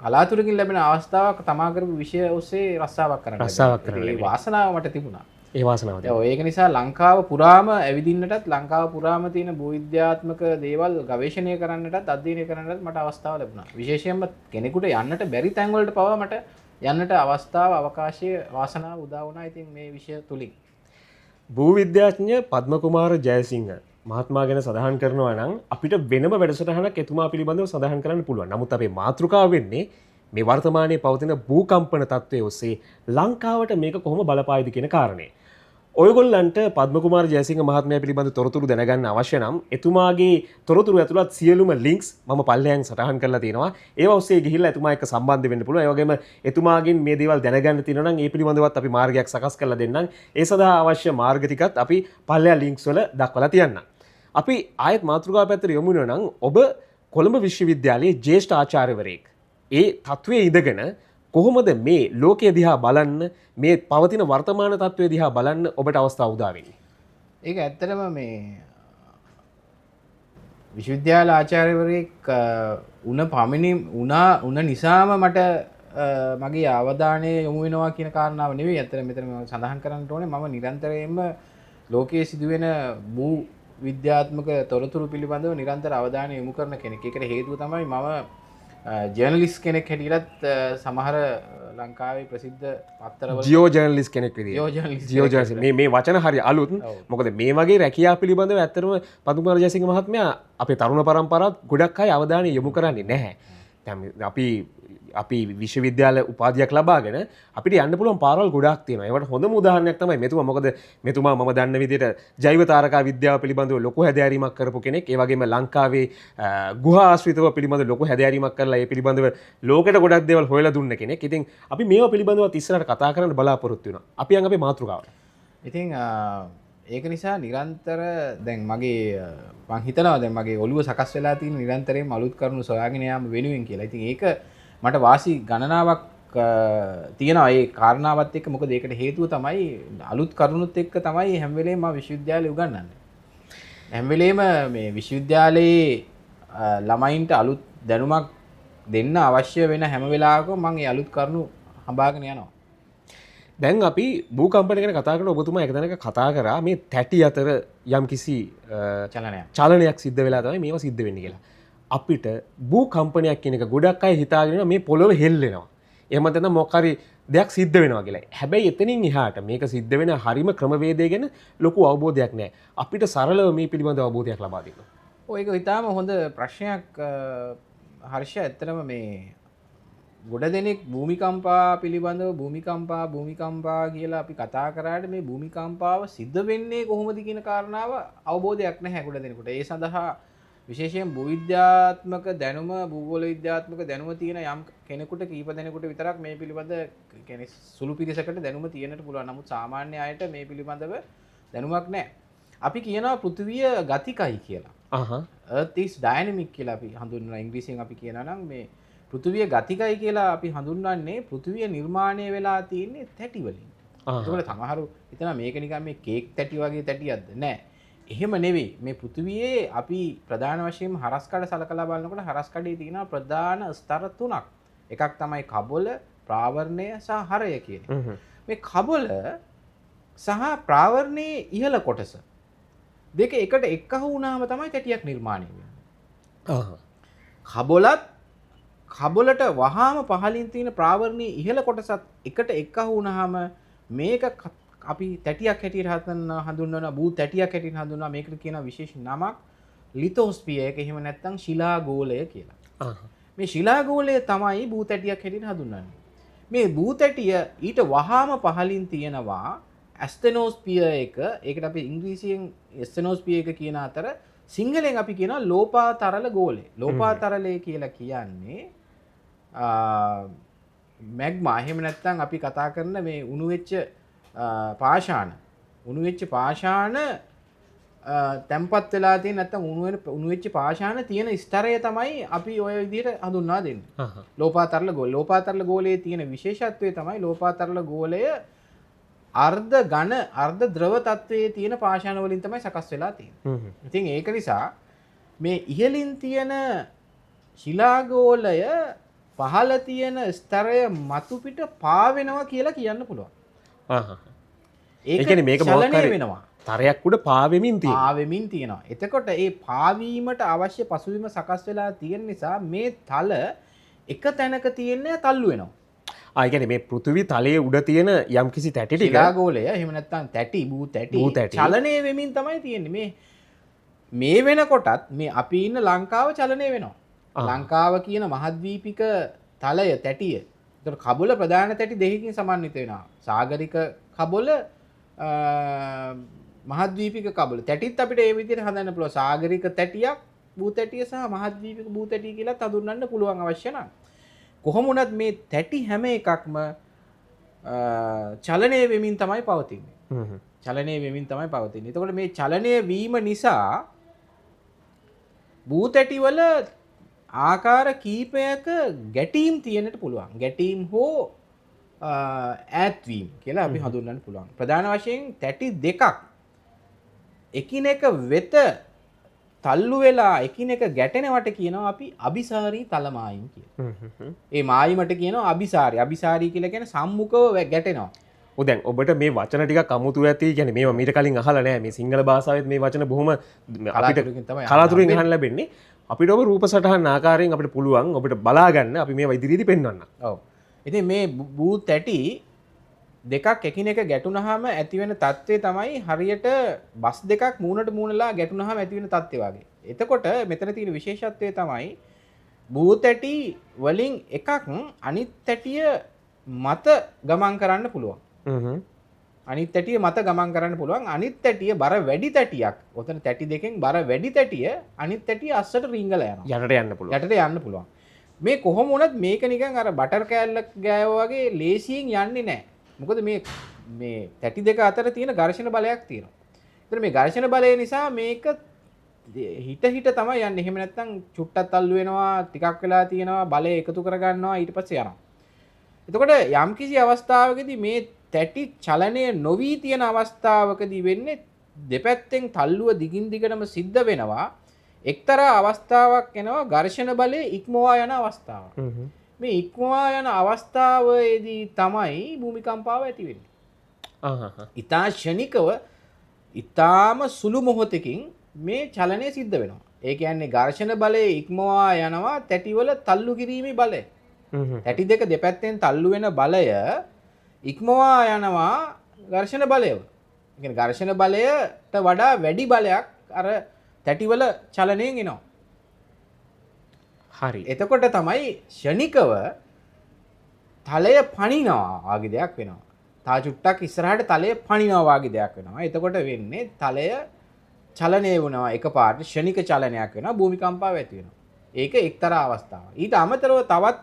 කලාතුරකින් ලැබෙන අවස්ථාවක් තමා කරපු විෂය ඔස්සේ රස්සාවක් කරන්න. රස්සාවක් කරන්න. ඒ වාසනාව මට තිබුණා. ඒ වාසනාව තිබුණා. ඔව්, ඒක නිසා ලංකාව පුරාම ඇවිදින්නටත්, ලංකාව පුරාම තියෙන භූවිද්‍යාත්මක දේවල් ගවේෂණය කරන්නටත්, අධ්‍යයනය කරන්නටත් මට අවස්ථාව ලැබුණා. විශේෂයෙන්ම කෙනෙකුට යන්නට බැරි තැන් වලට පවා මට යන්නට අවස්ථාව, අවකාශය, වාසනාව උදා වුණා ඉතින් මේ විෂය තුලින්. භූවිද්‍යාඥ පද්මකුමාර ජයසිංහ මහත්මයා ගැන සඳහන් කරනවා නම් අපිට වෙනම වැඩසටහනක් එතුමා පිළිබඳව සඳහන් කරන්න පුළුවන්. නමුත් අපේ මාතෘකාව වෙන්නේ මේ වර්තමානයේ පවතින භූකම්පන තත්ත්වය ඔස්සේ ලංකාවට මේක කොහොම බලපායිද කියන කාරණය. ඔයගොල්ලන්ට පද්මකුමාර ජයසිංහ මහත්මයා පිළිබඳ තොරතුරු දැනගන්න අවශ්‍ය නම් එතුමාගේ තොරතුරු ඇතුළත් සියලුම ලින්ක්ස් මම පල්ලෙහාන් සටහන් කරලා තියෙනවා. ඒවා ඔස්සේ ගිහිල්ලා එතුමා එක්ක සම්බන්ධ වෙන්න පුළුවන්. ඒ වගේම එතුමාගෙන් මේ දේවල් දැනගන්න තියෙනවා නම් ඒ පිළිබඳවත් අපි මාර්ගයක් සකස් කරලා දෙන්නම්. ඒ සඳහා අවශ්‍ය මාර්ග ටිකත් අපි පල්ලෙහා ලින්ක්ස් වල දක්වලා තියන්නම්. අපි ආයෙත් මාතෘකාව පැත්තට යොමු වෙනවා නම් ඔබ කොළඹ විශ්වවිද්‍යාලයේ ජ්‍යෙෂ්ඨ ආචාර්යවරයෙක්. ඒ තත්ත්වයේ ඉඳගෙන කොහොමද මේ ලෝකය දිහා බලන්න, මේ පවතින වර්තමාන තත්ත්වය දිහා බලන්න ඔබට අවස්ථාව උදා වෙන්නේ? ඒක ඇත්තටම මේ විශ්වවිද්‍යාල ආචාර්යවරයෙක් උන පමණි උන නිසාම මට මගේ අවධානය යොමු වෙනවා කියන කාරණාව නෙවෙයි. ඇත්තටම මෙතන මම සඳහන් කරන්න ඕනේ, මම නිරන්තරයෙන්ම ලෝකයේ සිදුවෙන භූ විද්‍යාත්මක තොරතුරු පිළිබඳව නිරන්තර අවධානය යොමු කරන කෙනෙක්. ඒකට හේතුව තමයි මම ජර්නලිස්ට් කෙනෙක් හැටියටත් සමහර ලංකාවේ ප්‍රසිද්ධ පත්තරවල ජියෝ ජර්නලිස්ට් කෙනෙක් විදියට. ජියෝ ජර්නලිස්ට් ජියෝ කෙනෙක් ජර්නලිස්ට්. මේ වචන හරි අලුත්. මොකද මේ වගේ රැකියාව පිළිබඳව ඇත්තටම පද්මකුමාර ජයසිංහ මහත්මයා අපේ තරුණ පරම්පරාවත් ගොඩක් අය අවධානය යොමු කරන්නේ නැහැ. දැන් අපි අපි විශ්වවිද්‍යාල උපාධියක් ලබාගෙන අපිට යන්න පුළුවන් පාරවල් ගොඩාක් තියෙනවා. ඒවට හොඳම උදාහරණයක් තමයි මෙතුමා. මොකද මෙතුමා මම දන්න විදිහට ජෛව තාරකා විද්‍යාව පිළිබඳව ලොකු හැදෑරීමක් කරපු කෙනෙක්. ඒ වගේම ලංකාවේ ගුහා ආශ්‍රිතව පිළිබඳව ලොකු හැදෑරීමක් කරලා ඒ පිළිබඳව ලෝකෙට ගොඩක් දේවල් හොයලා දුන්න කෙනෙක්. ඉතින් අපි මේවා පිළිබඳවත් ඉස්සරහට කතා කරන්න බලාපොරොත්තු වෙනවා. අපි යන් අපේ මාතෘකාවට. ඉතින් ඒක නිසා නිරන්තර දැන් මගේ මං හිතනවා දැන් මගේ ඔළුව සකස් වෙලා තියෙන නිරන්තරයෙන්ම අලුත් කරුණු සොයාගෙන යාම වෙනුවෙන් කියලා. ඉතින් ඒක මට වාසි ගණනාවක් තියෙනවා ඒ කාරණාවත් එක්ක. මොකද ඒකට හේතුව තමයි අලුත් කරුණුත් එක්ක තමයි හැම වෙලේම මම විශ්වවිද්‍යාලේ උගන්වන්නේ. හැම වෙලේම මේ විශ්වවිද්‍යාලයේ ළමයින්ට අලුත් දැනුමක් දෙන්න අවශ්‍ය වෙන හැම වෙලාවකම මං ඒ අලුත් කරුණු හඹාගෙන යනවා. දැන් අපි භූකම්පන ගැන කතා කරන ඔබතුමා එක තැනක කතා කරා මේ තැටි අතර යම්කිසි චලනයක් සිද්ධ වෙලා තමයි මේවා සිද්ධ වෙන්නේ කියලා. අපිට භූකම්පනයක් කියන එක ගොඩක් අය හිතාගෙන ඉන්නවා මේ පොළොව හෙල්ලෙනවා. එහෙම නැත්නම් මොකක් හරි දෙයක් සිද්ධ වෙනවා කියලා. හැබැයි එතනින් එහාට මේක සිද්ධ වෙන හරිම ක්‍රමවේදය ගැන ලොකු අවබෝධයක් නැහැ. අපිට සරලව මේ පිළිබඳ අවබෝධයක් ලබා දෙන්න. ඔව්, ඒක ඉතාම හොඳ ප්‍රශ්නයක් හර්ෂ. ඇත්තටම මේ ගොඩ දෙනෙක් භූමිකම්පා පිළිබඳව භූමිකම්පා කියලා අපි කතා කරාට මේ භූමිකම්පාව සිද්ධ වෙන්නේ කොහොමද කියන කාරණාව අවබෝධයක් නැහැ ගොඩ දෙනෙකුට. ඒ සඳහා විශේෂයෙන් භූවිද්‍යාත්මක දැනුම, භූගෝල විද්‍යාත්මක දැනුම තියෙන යම් කෙනෙකුට, කීප දෙනෙකුට විතරක් මේ පිළිබඳ, කියන්නේ සුළු පිරිසකට දැනුම තියෙන්නට පුළුවන්. නමුත් සාමාන්‍ය අයට මේ පිළිබඳව දැනුමක් නැහැ. අපි කියනවා පෘථිවිය ගතිකයි කියලා. Earth is dynamic කියලා අපි හඳුන්වනවා. ඉංග්‍රීසියෙන් අපි කියනවා නම් මේ පෘථිවිය ගතිකයි කියලා අපි හඳුන්වන්නේ පෘථිවිය නිර්මාණය වෙලා තියෙන්නේ තැටි වලින්. ඒකවල සමහරු හිතනවා මේක නිකන් මේ කේක් තැටි වගේ තැටියක්ද? නෑ. එහෙම නෙවෙයි. මේ පෘථිවියේ අපි ප්‍රධාන වශයෙන්ම හරස් කඩ සලකලා බලනකොට හරස් කඩේ තියෙනවා ප්‍රධාන ස්තර තුනක්. එකක් තමයි කබොල, ප්‍රාවරණය සහ හරය කියන එක. මේ කබොල සහ ප්‍රාවරණයේ ඉහළ කොටස දෙක එකට එක්කහු වුණාම තමයි තැටියක් නිර්මාණය වෙන්නේ. කබොලත් කබොලට වහාම පහළින් තියෙන ප්‍රාවරණයේ ඉහළ කොටසත් එකට එක්කහු වුණාම මේක අපි තැටියක් හැටියට හඳුන්වනවා, භූ තැටියක් හැටියට හඳුන්වනවා. මේකට කියන විශේෂ නමක් ලිතෝස්ෆියර් එක, එහෙම නැත්නම් ශිලාගෝලය කියලා. මේ ශිලාගෝලය තමයි භූ තැටියක් හැටියට හඳුන්වන්නේ. මේ භූ තැටිය ඊට වහාම පහළින් තියෙනවා ඇස්තෙනෝස්ෆියර් එක. ඒකට අපි ඉංග්‍රීසියෙන් ඇස්තෙනෝස්ෆියර් එක කියන අතර සිංහලෙන් අපි කියනවා ලෝපා තරල ගෝලය. ලෝපා තරලය කියලා කියන්නේ මැග්මා, එහෙම නැත්නම් අපි කතා කරන මේ උණු වෙච්ච පාෂාණ, උණු වෙච්ච පාෂාණ තැම්පත් වෙලා තියෙන නැත්නම් උණු වෙච්ච පාෂාණ තියෙන ස්තරය තමයි අපි ඔය විදිහට හඳුන්වා දෙන්නේ. ලෝපා තරල ගෝලය. ලෝපා තරල ගෝලයේ තියෙන විශේෂත්වය තමයි ලෝපා තරල ගෝලය අර්ධ ඝන අර්ධ ද්‍රව තත්වයේ තියෙන පාෂාණ වලින් තමයි සකස් වෙලා තියෙන්නේ. ඉතින් ඒක නිසා මේ ඉහළින් තියෙන ශිලාගෝලය පහළ තියෙන ස්තරය මතු පිට පාවෙනවා කියලා කියන්න පුළුවන්. ඒ කියන්නේ මේක මොකක් හරි වෙනවා. තරයක් උඩ පාවෙමින් තියෙනවා. පාවෙමින් තියෙනවා. එතකොට ඒ පාවීමට අවශ්‍ය පසුබිම සකස් වෙලා තියෙන නිසා මේ තල එක තැනක තියෙන තල්ලු වෙනවා. ඒ කියන්නේ මේ පෘථිවි තලයේ උඩ තියෙන යම්කිසි තැටි ටික ශිලාගෝලය එහෙම නැත්නම් තැටි, භූ තැටි චලනය වෙමින් තමයි තියෙන්නේ. මේ වෙනකොටත් මේ අපි ඉන්න ලංකාව චලනය වෙනවා. ලංකාව කියන මහද්වීපික තලය තැටිය. ඒතකොට කබොල ප්‍රධාන තැටි දෙකකින් සමන්විත වෙනවා. සාගරික කබොල, මහද්වීපික කබොල. තැටිත් අපිට ඒ විදිහට හදන්න පුළුවන්. සාගරික තැටියක්, භූ තැටිය සහ මහද්වීපික භූ තැටිය කියලාත් හඳුන්වන්න පුළුවන් අවශ්‍ය නම්. කොහොම වුණත් මේ තැටි හැම එකක්ම චලනය වෙමින් තමයි පවතින්නේ. චලනය වෙමින් තමයි පවතින්නේ. එතකොට මේ චලනය වීම නිසා භූ තැටි වල ආකාර කීපයක ගැටීම් තියෙන්නට පුළුවන්. ගැටීම් හෝ ඈත්වීම් කියලා අපි හඳුන්වන්න පුළුවන්. ප්‍රධාන වශයෙන් තැටි දෙකක් එකිනෙක වෙත තල්ලු වෙලා එකිනෙක ගැටෙනවට කියනවා අපි අபிසාරී තලමායිම් කියලා. ඒ මායිමට කියනවා අபிසාරී. අபிසාරී කියලා කියන්නේ සම්මුඛව ගැටෙනවා. ඔව්, දැන් ඔබට මේ වචන ටිකක් අමුතු ඇති. කියන්නේ මේවා මීට කලින් අහලා නෑ. මේ සිංහල භාෂාවෙත් මේ වචන බොහොම අපිට කලාතුරකින් අහන්න ලැබෙන්නේ. අපිට ඔබ රූප සටහන් ආකාරයෙන් අපිට පුළුවන් ඔබට බලා ගන්න අපි මේවා ඉදිරියේදී පෙන්වන්න. ඔව්. ඉතින් මේ භූ තැටි දෙකක් එකිනෙක ගැටුනහම ඇතිවෙන තත්ත්වය තමයි හරියට බස් දෙකක් මූණට මූණලා ගැටුනහම ඇතිවෙන තත්ත්වය වගේ. එතකොට මෙතන තියෙන විශේෂත්වය තමයි භූ තැටි වලින් එකක් අනිත් තැටිය මත ගමන් කරන්න පුළුවන්. අනිත් තැටිය මත ගමන් කරන්න පුළුවන්. අනිත් තැටිය බර වැඩි තැටියක්. ඔතන තැටි දෙකෙන් බර වැඩි තැටිය අනිත් තැටිය අස්සට රිංගලා යනවා. යටට යන්න පුළුවන්. යටට යන්න පුළුවන්. මේ කොහොම වුණත් මේක නිකන් අර බටර් කෑල්ලක් ගෑවා වගේ ලේසියෙන් යන්නේ නැහැ. මොකද මේ මේ තැටි දෙක අතර තියෙන ඝර්ෂණ බලයක් තියෙනවා. ඒතර මේ ඝර්ෂණ බලය නිසා මේක හිට හිට තමයි යන්නේ. එහෙම නැත්නම් චුට්ටක් තල්ලු වෙනවා, ටිකක් වෙලා තියෙනවා, බලය එකතු කරගන්නවා, ඊට පස්සේ යනවා. එතකොට යම්කිසි අවස්ථාවකදී මේ තැටි චලනය නොවී තියෙන අවස්ථාවකදී වෙන්නේ දෙපැත්තෙන් තල්ලුව දිගින් දිගටම සිද්ධ වෙනවා. එක්තරා අවස්ථාවක් එනවා ඝර්ෂණ බලය ඉක්මවා යන අවස්ථාවක්. මේ ඉක්මවා යන අවස්ථාවේදී තමයි භූමිකම්පාව ඇති වෙන්නේ. ඉතා ක්ෂණිකව ඉතාම සුළු මොහොතකින් මේ චලනය සිද්ධ වෙනවා. ඒ කියන්නේ ඝර්ෂණ බලය ඉක්මවා යනවා තැටිවල තල්ලු කිරීමේ බලය. තැටි දෙක දෙපැත්තෙන් තල්ලු වෙන බලය ඉක්මවා යනවා ඝර්ෂණ බලය. ඒ කියන්නේ ඝර්ෂණ බලයට වඩා වැඩි බලයක් අර තැටිවල චලනයෙන් එනවා. හරි. එතකොට තමයි ක්ෂණිකව තලය පනිනවා වගේ දෙයක් වෙනවා. තා චුට්ටක් ඉස්සරහට තලය පනිනවා වගේ දෙයක් වෙනවා. එතකොට වෙන්නේ තලය චලනය වෙනවා එකපාරට ක්ෂණික චලනයක් වෙනවා, භූමිකම්පාව ඇති වෙනවා. ඒක එක්තරා අවස්ථාවක්. ඊට අමතරව තවත්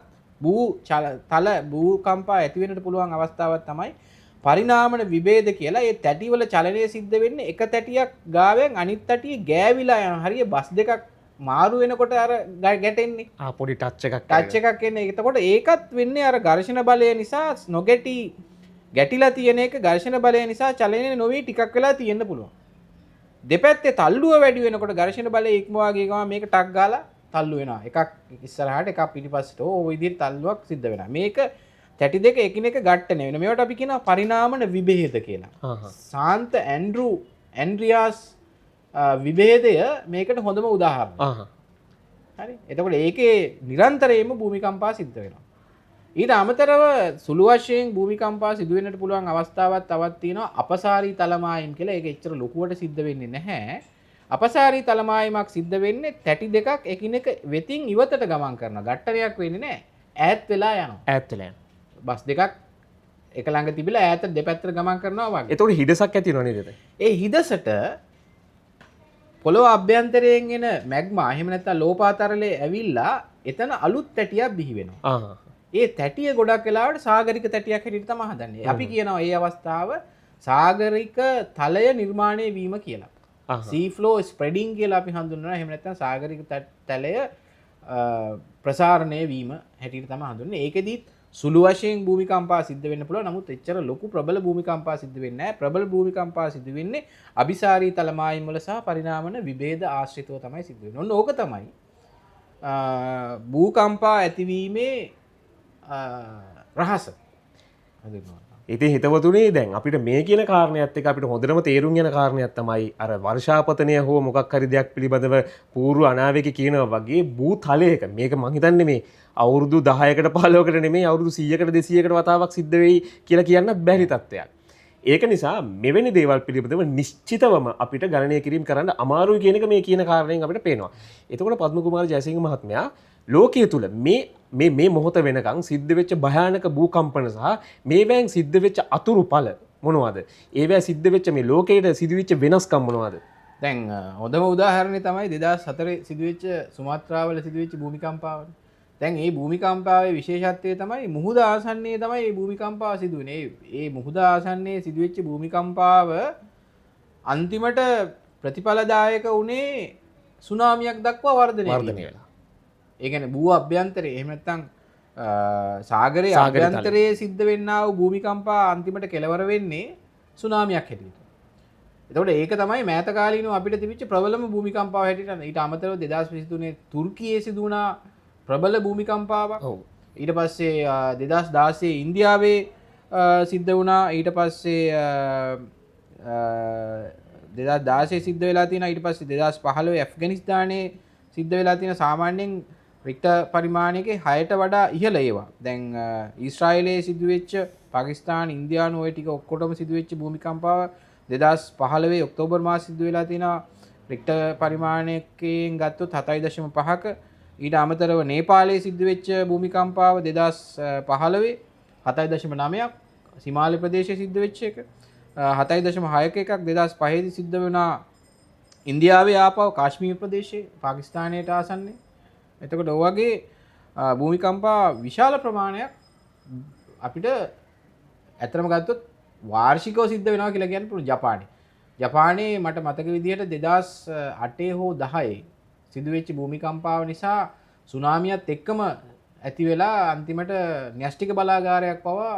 තල භූකම්පා ඇති වෙන්නට පුළුවන් අවස්ථාවක් තමයි පරිණාමන විභේද කියලා. ඒ තැටිවල චලනය සිද්ධ වෙන්නේ එක තැටියක් ගාවෙන් අනිත් තැටිය ගෑවිලා යන හරිය බස් දෙකක් මාරු වෙනකොට අර ගැටෙන්නේ. පොඩි ටච් එකක්. ටච් එකක් එන්නේ. එතකොට ඒකත් වෙන්නේ අර ඝර්ෂණ බලය නිසා නොගැටි ගැටිලා තියෙන එක ඝර්ෂණ බලය නිසා චලනය නොවී ටිකක් වෙලා තියෙන්න පුළුවන්. දෙපැත්තේ තල්ලුව වැඩි වෙනකොට ඝර්ෂණ බලය ඉක්මවා ගිය ගමන් මේක ටක් ගාලා තල්ලු වෙනවා. එකක් ඉස්සරහට එකක් පිටිපස්සට. ඔය විදිහට තල්ලුවක් සිද්ධ වෙනවා. මේක තැටි දෙක එකිනෙක ගැටෙන වෙන. මේවට අපි කියනවා පරිණාමන විභේද කියලා. සාන්ත ඇන්ඩ්‍රියාස් විභේදය මේකට හොඳම උදාහරණයක්. හරි. එතකොට ඒකේ නිරන්තරයෙන්ම භූමිකම්පා සිද්ධ වෙනවා. ඊට අමතරව සුළු වශයෙන් භූමිකම්පා සිදු වෙන්නට පුළුවන් අවස්ථාවක් තවත් තියෙනවා අපසාරී තලමායිම් කියලා. ඒක එච්චර ලොකුවට සිද්ධ වෙන්නේ නැහැ. අපසාරී තලමායිමක් සිද්ධ වෙන්නේ තැටි දෙකක් එකිනෙක වෙතින් ඉවතට ගමන් කරනවා. ගැටණයක් වෙන්නේ නැහැ. ඈත් වෙලා යනවා. ඈත් වෙලා යනවා. බස් දෙකක් එක ළඟ තිබිලා ඈත දෙපැත්තට ගමන් කරනවා වගේ. එතකොට හිඩසක් ඇති වෙනව නේද? ඒ හිඩසට පොළොව අභ්‍යන්තරයෙන් එන මැග්මා එහෙම නැත්නම් ලෝපාතරලේ ඇවිල්ලා එතන අලුත් තැටියක් බිහි වෙනවා. ඒ තැටිය ගොඩක් වෙලාවට සාගරික තැටියක් හැටියට තමයි හදන්නේ. අපි කියනවා ඒ අවස්ථාව සාගරික තලය නිර්මාණය වීම කියලා. සී ෆ්ලෝ ස්ප්‍රෙඩින් කියලා අපි හඳුන්වනවා. එහෙම නැත්නම් සාගරික තලය ප්‍රසාරණය වීම හැටියට තමයි හඳුන්වන්නේ. ඒකෙදිත් සුළු වශයෙන් භූමිකම්පා සිද්ධ වෙන්න පුළුවන්. නමුත් එච්චර ලොකු ප්‍රබල භූමිකම්පා සිද්ධ වෙන්නේ නැහැ. ප්‍රබල භූමිකම්පා සිද්ධ වෙන්නේ අභිසාරී තලමායිම් වල සහ පරිණාමන විභේද ආශ්‍රිතව තමයි සිද්ධ වෙන්නේ. ඔන්න ඕක තමයි භූකම්පා ඇතිවීමේ රහස. ඉතින් හිතවතුනේ දැන් අපිට මේ කියන කාරණයත් එක්ක අපිට හොඳටම තේරුම් යන කාරණයක් තමයි අර වර්ෂාපතනය හෝ මොකක් හරි දෙයක් පිළිබඳව පූර්ව අනාවැකි කියනවා වගේ භූතලයක මේක මං හිතන්නේ මේ අවුරුදු 10කට 15කට නෙමෙයි අවුරුදු 100කට 200කට වතාවක් සිද්ධ වෙයි කියලා කියන්නත් බැරි තත්ත්වයක්. ඒක නිසා මෙවැනි දේවල් පිළිබඳව නිශ්චිතවම අපිට ගණනය කිරීම කරන්න අමාරුයි කියන එක මේ කියන කාරණයෙන් අපිට පේනවා. එතකොට පද්ම කුමාර ජයසිංහ මහත්මයා ලෝකයේ තුල මේ මේ මේ මොහොත වෙනකන් සිද්ධ වෙච්ච භයානක භූකම්පන සහ මේවැන් සිද්ධ වෙච්ච අතුරුඵල මොනවද? ඒවැ සිද්ධ වෙච්ච මේ ලෝකයට සිදුවෙච්ච වෙනස්කම් මොනවද? දැන් හොඳම උදාහරණය තමයි 2004 සිදුවෙච්ච සුමාත්‍රාවල සිදුවෙච්ච භූමිකම්පාව. දැන් මේ භූමිකම්පාවේ විශේෂත්වය තමයි මුහුද ආසන්නයේ තමයි මේ භූමිකම්පාව සිදු වෙන්නේ. ඒ මුහුද ආසන්නයේ සිදුවෙච්ච භූමිකම්පාව අන්තිමට ප්‍රතිඵලදායක වුණේ සුනාමියක් දක්වා වර්ධනය වෙලා. ඒ කියන්නේ භූ අභ්‍යන්තරයේ එහෙම නැත්නම් සාගරයේ අභ්‍යන්තරයේ සිද්ධ වෙන්නා වූ භූමිකම්පා අන්තිමට කෙලවර වෙන්නේ සුනාමියක් හැටියට. එතකොට ඒක තමයි මෑත කාලීනව අපිට තිබිච්ච ප්‍රබලම භූමිකම්පාව හැටියට. ඊට අමතරව 2023 තුර්කියේ සිදු වුණා ප්‍රබල භූමිකම්පාවක්. ඔව්. ඊට පස්සේ 2016 ඉන්දියාවේ සිද්ධ වුණා. ඊට පස්සේ 2016 සිද්ධ වෙලා තියෙනවා. ඊට පස්සේ 2015 ඇෆ්ගනිස්තානයේ සිද්ධ වෙලා තියෙන සාමාන්‍යයෙන් රික්ටර් පරිමාණයක 6ට වඩා ඉහළ ඒවා. දැන් ඊශ්‍රායලයේ සිදුවෙච්ච, පාකිස්තාන, ඉන්දියානු ඔය ටික ඔක්කොටම සිදුවෙච්ච භූමිකම්පාව 2015 ඔක්තෝබර් මාසෙ සිදු වෙලා තියෙනවා. රික්ටර් පරිමාණයකින් ගත්තොත් 7.5ක. ඊට අමතරව නේපාලයේ සිද්ධ වෙච්ච භූමිකම්පාව 2015 7.9ක් සිමාලය ප්‍රදේශයේ සිද්ධ වෙච්ච එක. 7.6ක එකක් 2005 දී සිද්ධ වුණා ඉන්දියාවේ ආපහු කාශ්මීර් ප්‍රදේශයේ පාකිස්තානයට ආසන්නයේ. එතකොට ඔය වගේ භූමිකම්පා විශාල ප්‍රමාණයක් අපිට ඇත්තටම ගත්තොත් වාර්ෂිකව සිද්ධ වෙනවා කියලා කියන්න පුළුවන් ජපානයේ. ජපානයේ මට මතක විදිහට 2008 හෝ 10 සිදුවෙච්ච භූමිකම්පාව නිසා සුනාමියත් එක්කම ඇති වෙලා අන්තිමට න්‍යෂ්ටික බලාගාරයක් පවා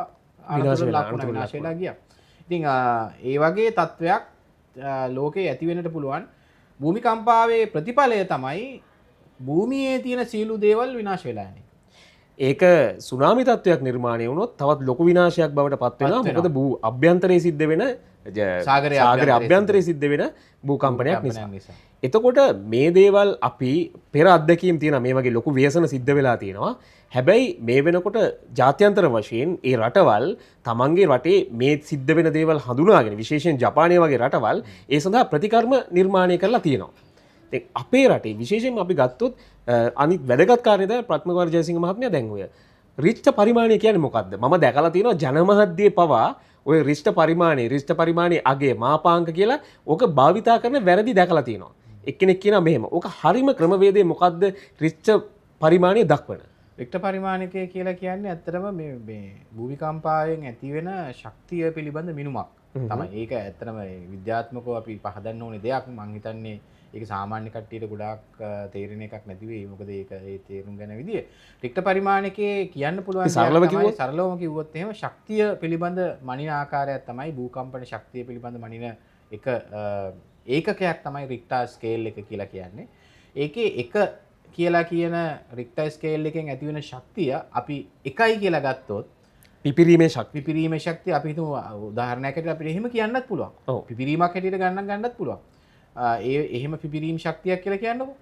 විනාශ වෙලා ගියා. ඉතින් ඒ වගේ තත්ත්වයක් ලෝකේ ඇති වෙන්නට පුළුවන්. භූමිකම්පාවේ ප්‍රතිඵලය තමයි භූමියේ තියෙන සියලු දේවල් විනාශ වෙලා යන එක. ඒක සුනාමි තත්ත්වයක් නිර්මාණය වුණොත් තවත් ලොකු විනාශයක් බවට පත් වෙනවා. මොකද භූ අභ්‍යන්තරයේ සිද්ධ වෙන සාගරයේ අභ්‍යන්තරයේ සිද්ධ වෙන භූකම්පනයක් නිසා. එතකොට මේ දේවල් අපි පෙර අත්දැකීම් තියෙන මේ වගේ ලොකු ව්‍යසන සිද්ධ වෙලා තියෙනවා. හැබැයි මේ වෙනකොට ජාත්‍යන්තර වශයෙන් ඒ රටවල් තමන්ගේ රටේ මේ සිද්ධ වෙන දේවල් හඳුනාගෙන විශේෂයෙන් ජපානය වගේ රටවල් ඒ සඳහා ප්‍රතිකර්ම නිර්මාණය කරලා තියෙනවා. ඉතින් අපේ රටේ විශේෂයෙන්ම අපි ගත්තොත් අනිත් වැදගත් කාරණේ තමයි පද්මකුමාර ජයසිංහ මහත්මයා දැන් ඔය රිච්ඨ පරිමාණය කියන්නේ මොකද්ද? මම දැකලා තියෙනවා ජනමහද්‍යයේ පවා ඔය රිච්ඨ පරිමාණයේ අගය මාපාංක කියලා ඕක භාවිතා කරන වැරදි දැකලා තියෙනවා. එක්කෙනෙක් කියනවා මෙහෙම. ඕක හරිම ක්‍රමවේදය මොකද්ද රිච්ඨ පරිමාණය දක්වන? රික්ටර් පරිමාණකය කියලා කියන්නේ ඇත්තටම මේ භූමිකම්පාවෙන් ඇතිවෙන ශක්තිය පිළිබඳ මිනුමක් තමයි. ඒක ඇත්තටම විද්‍යාත්මකව අපි පහදන්න ඕනේ දෙයක්. මං හිතන්නේ ඒක සාමාන්‍ය කට්ටියට ගොඩාක් තේරෙන එකක් නැති වෙයි. මොකද ඒක ඒ තේරුම් ගන්න විදිය. රික්ටර් පරිමාණකයේ කියන්න පුළුවන් සරලවම කිව්වොත් එහෙම ශක්තිය පිළිබඳ මනින ආකාරයක් තමයි භූකම්පන ශක්තිය පිළිබඳ මනින එක ඒකකයක් තමයි රික්ටර් ස්කේල් එක කියලා කියන්නේ. ඒකේ එක කියලා කියන රික්ටර් ස්කේල් එකෙන් ඇති වෙන ශක්තිය අපි එකයි කියලා ගත්තොත් පිපිරීමේ ශක්තිය අපි හිතමු උදාහරණයක් හැටියට අපිට එහෙම කියන්නත් පුළුවන්. පිපිරීමක් හැටියට ගන්නත් පුළුවන්. ඒ එහෙම පිපිරීම ශක්තියක් කියලා කියන්නකෝ.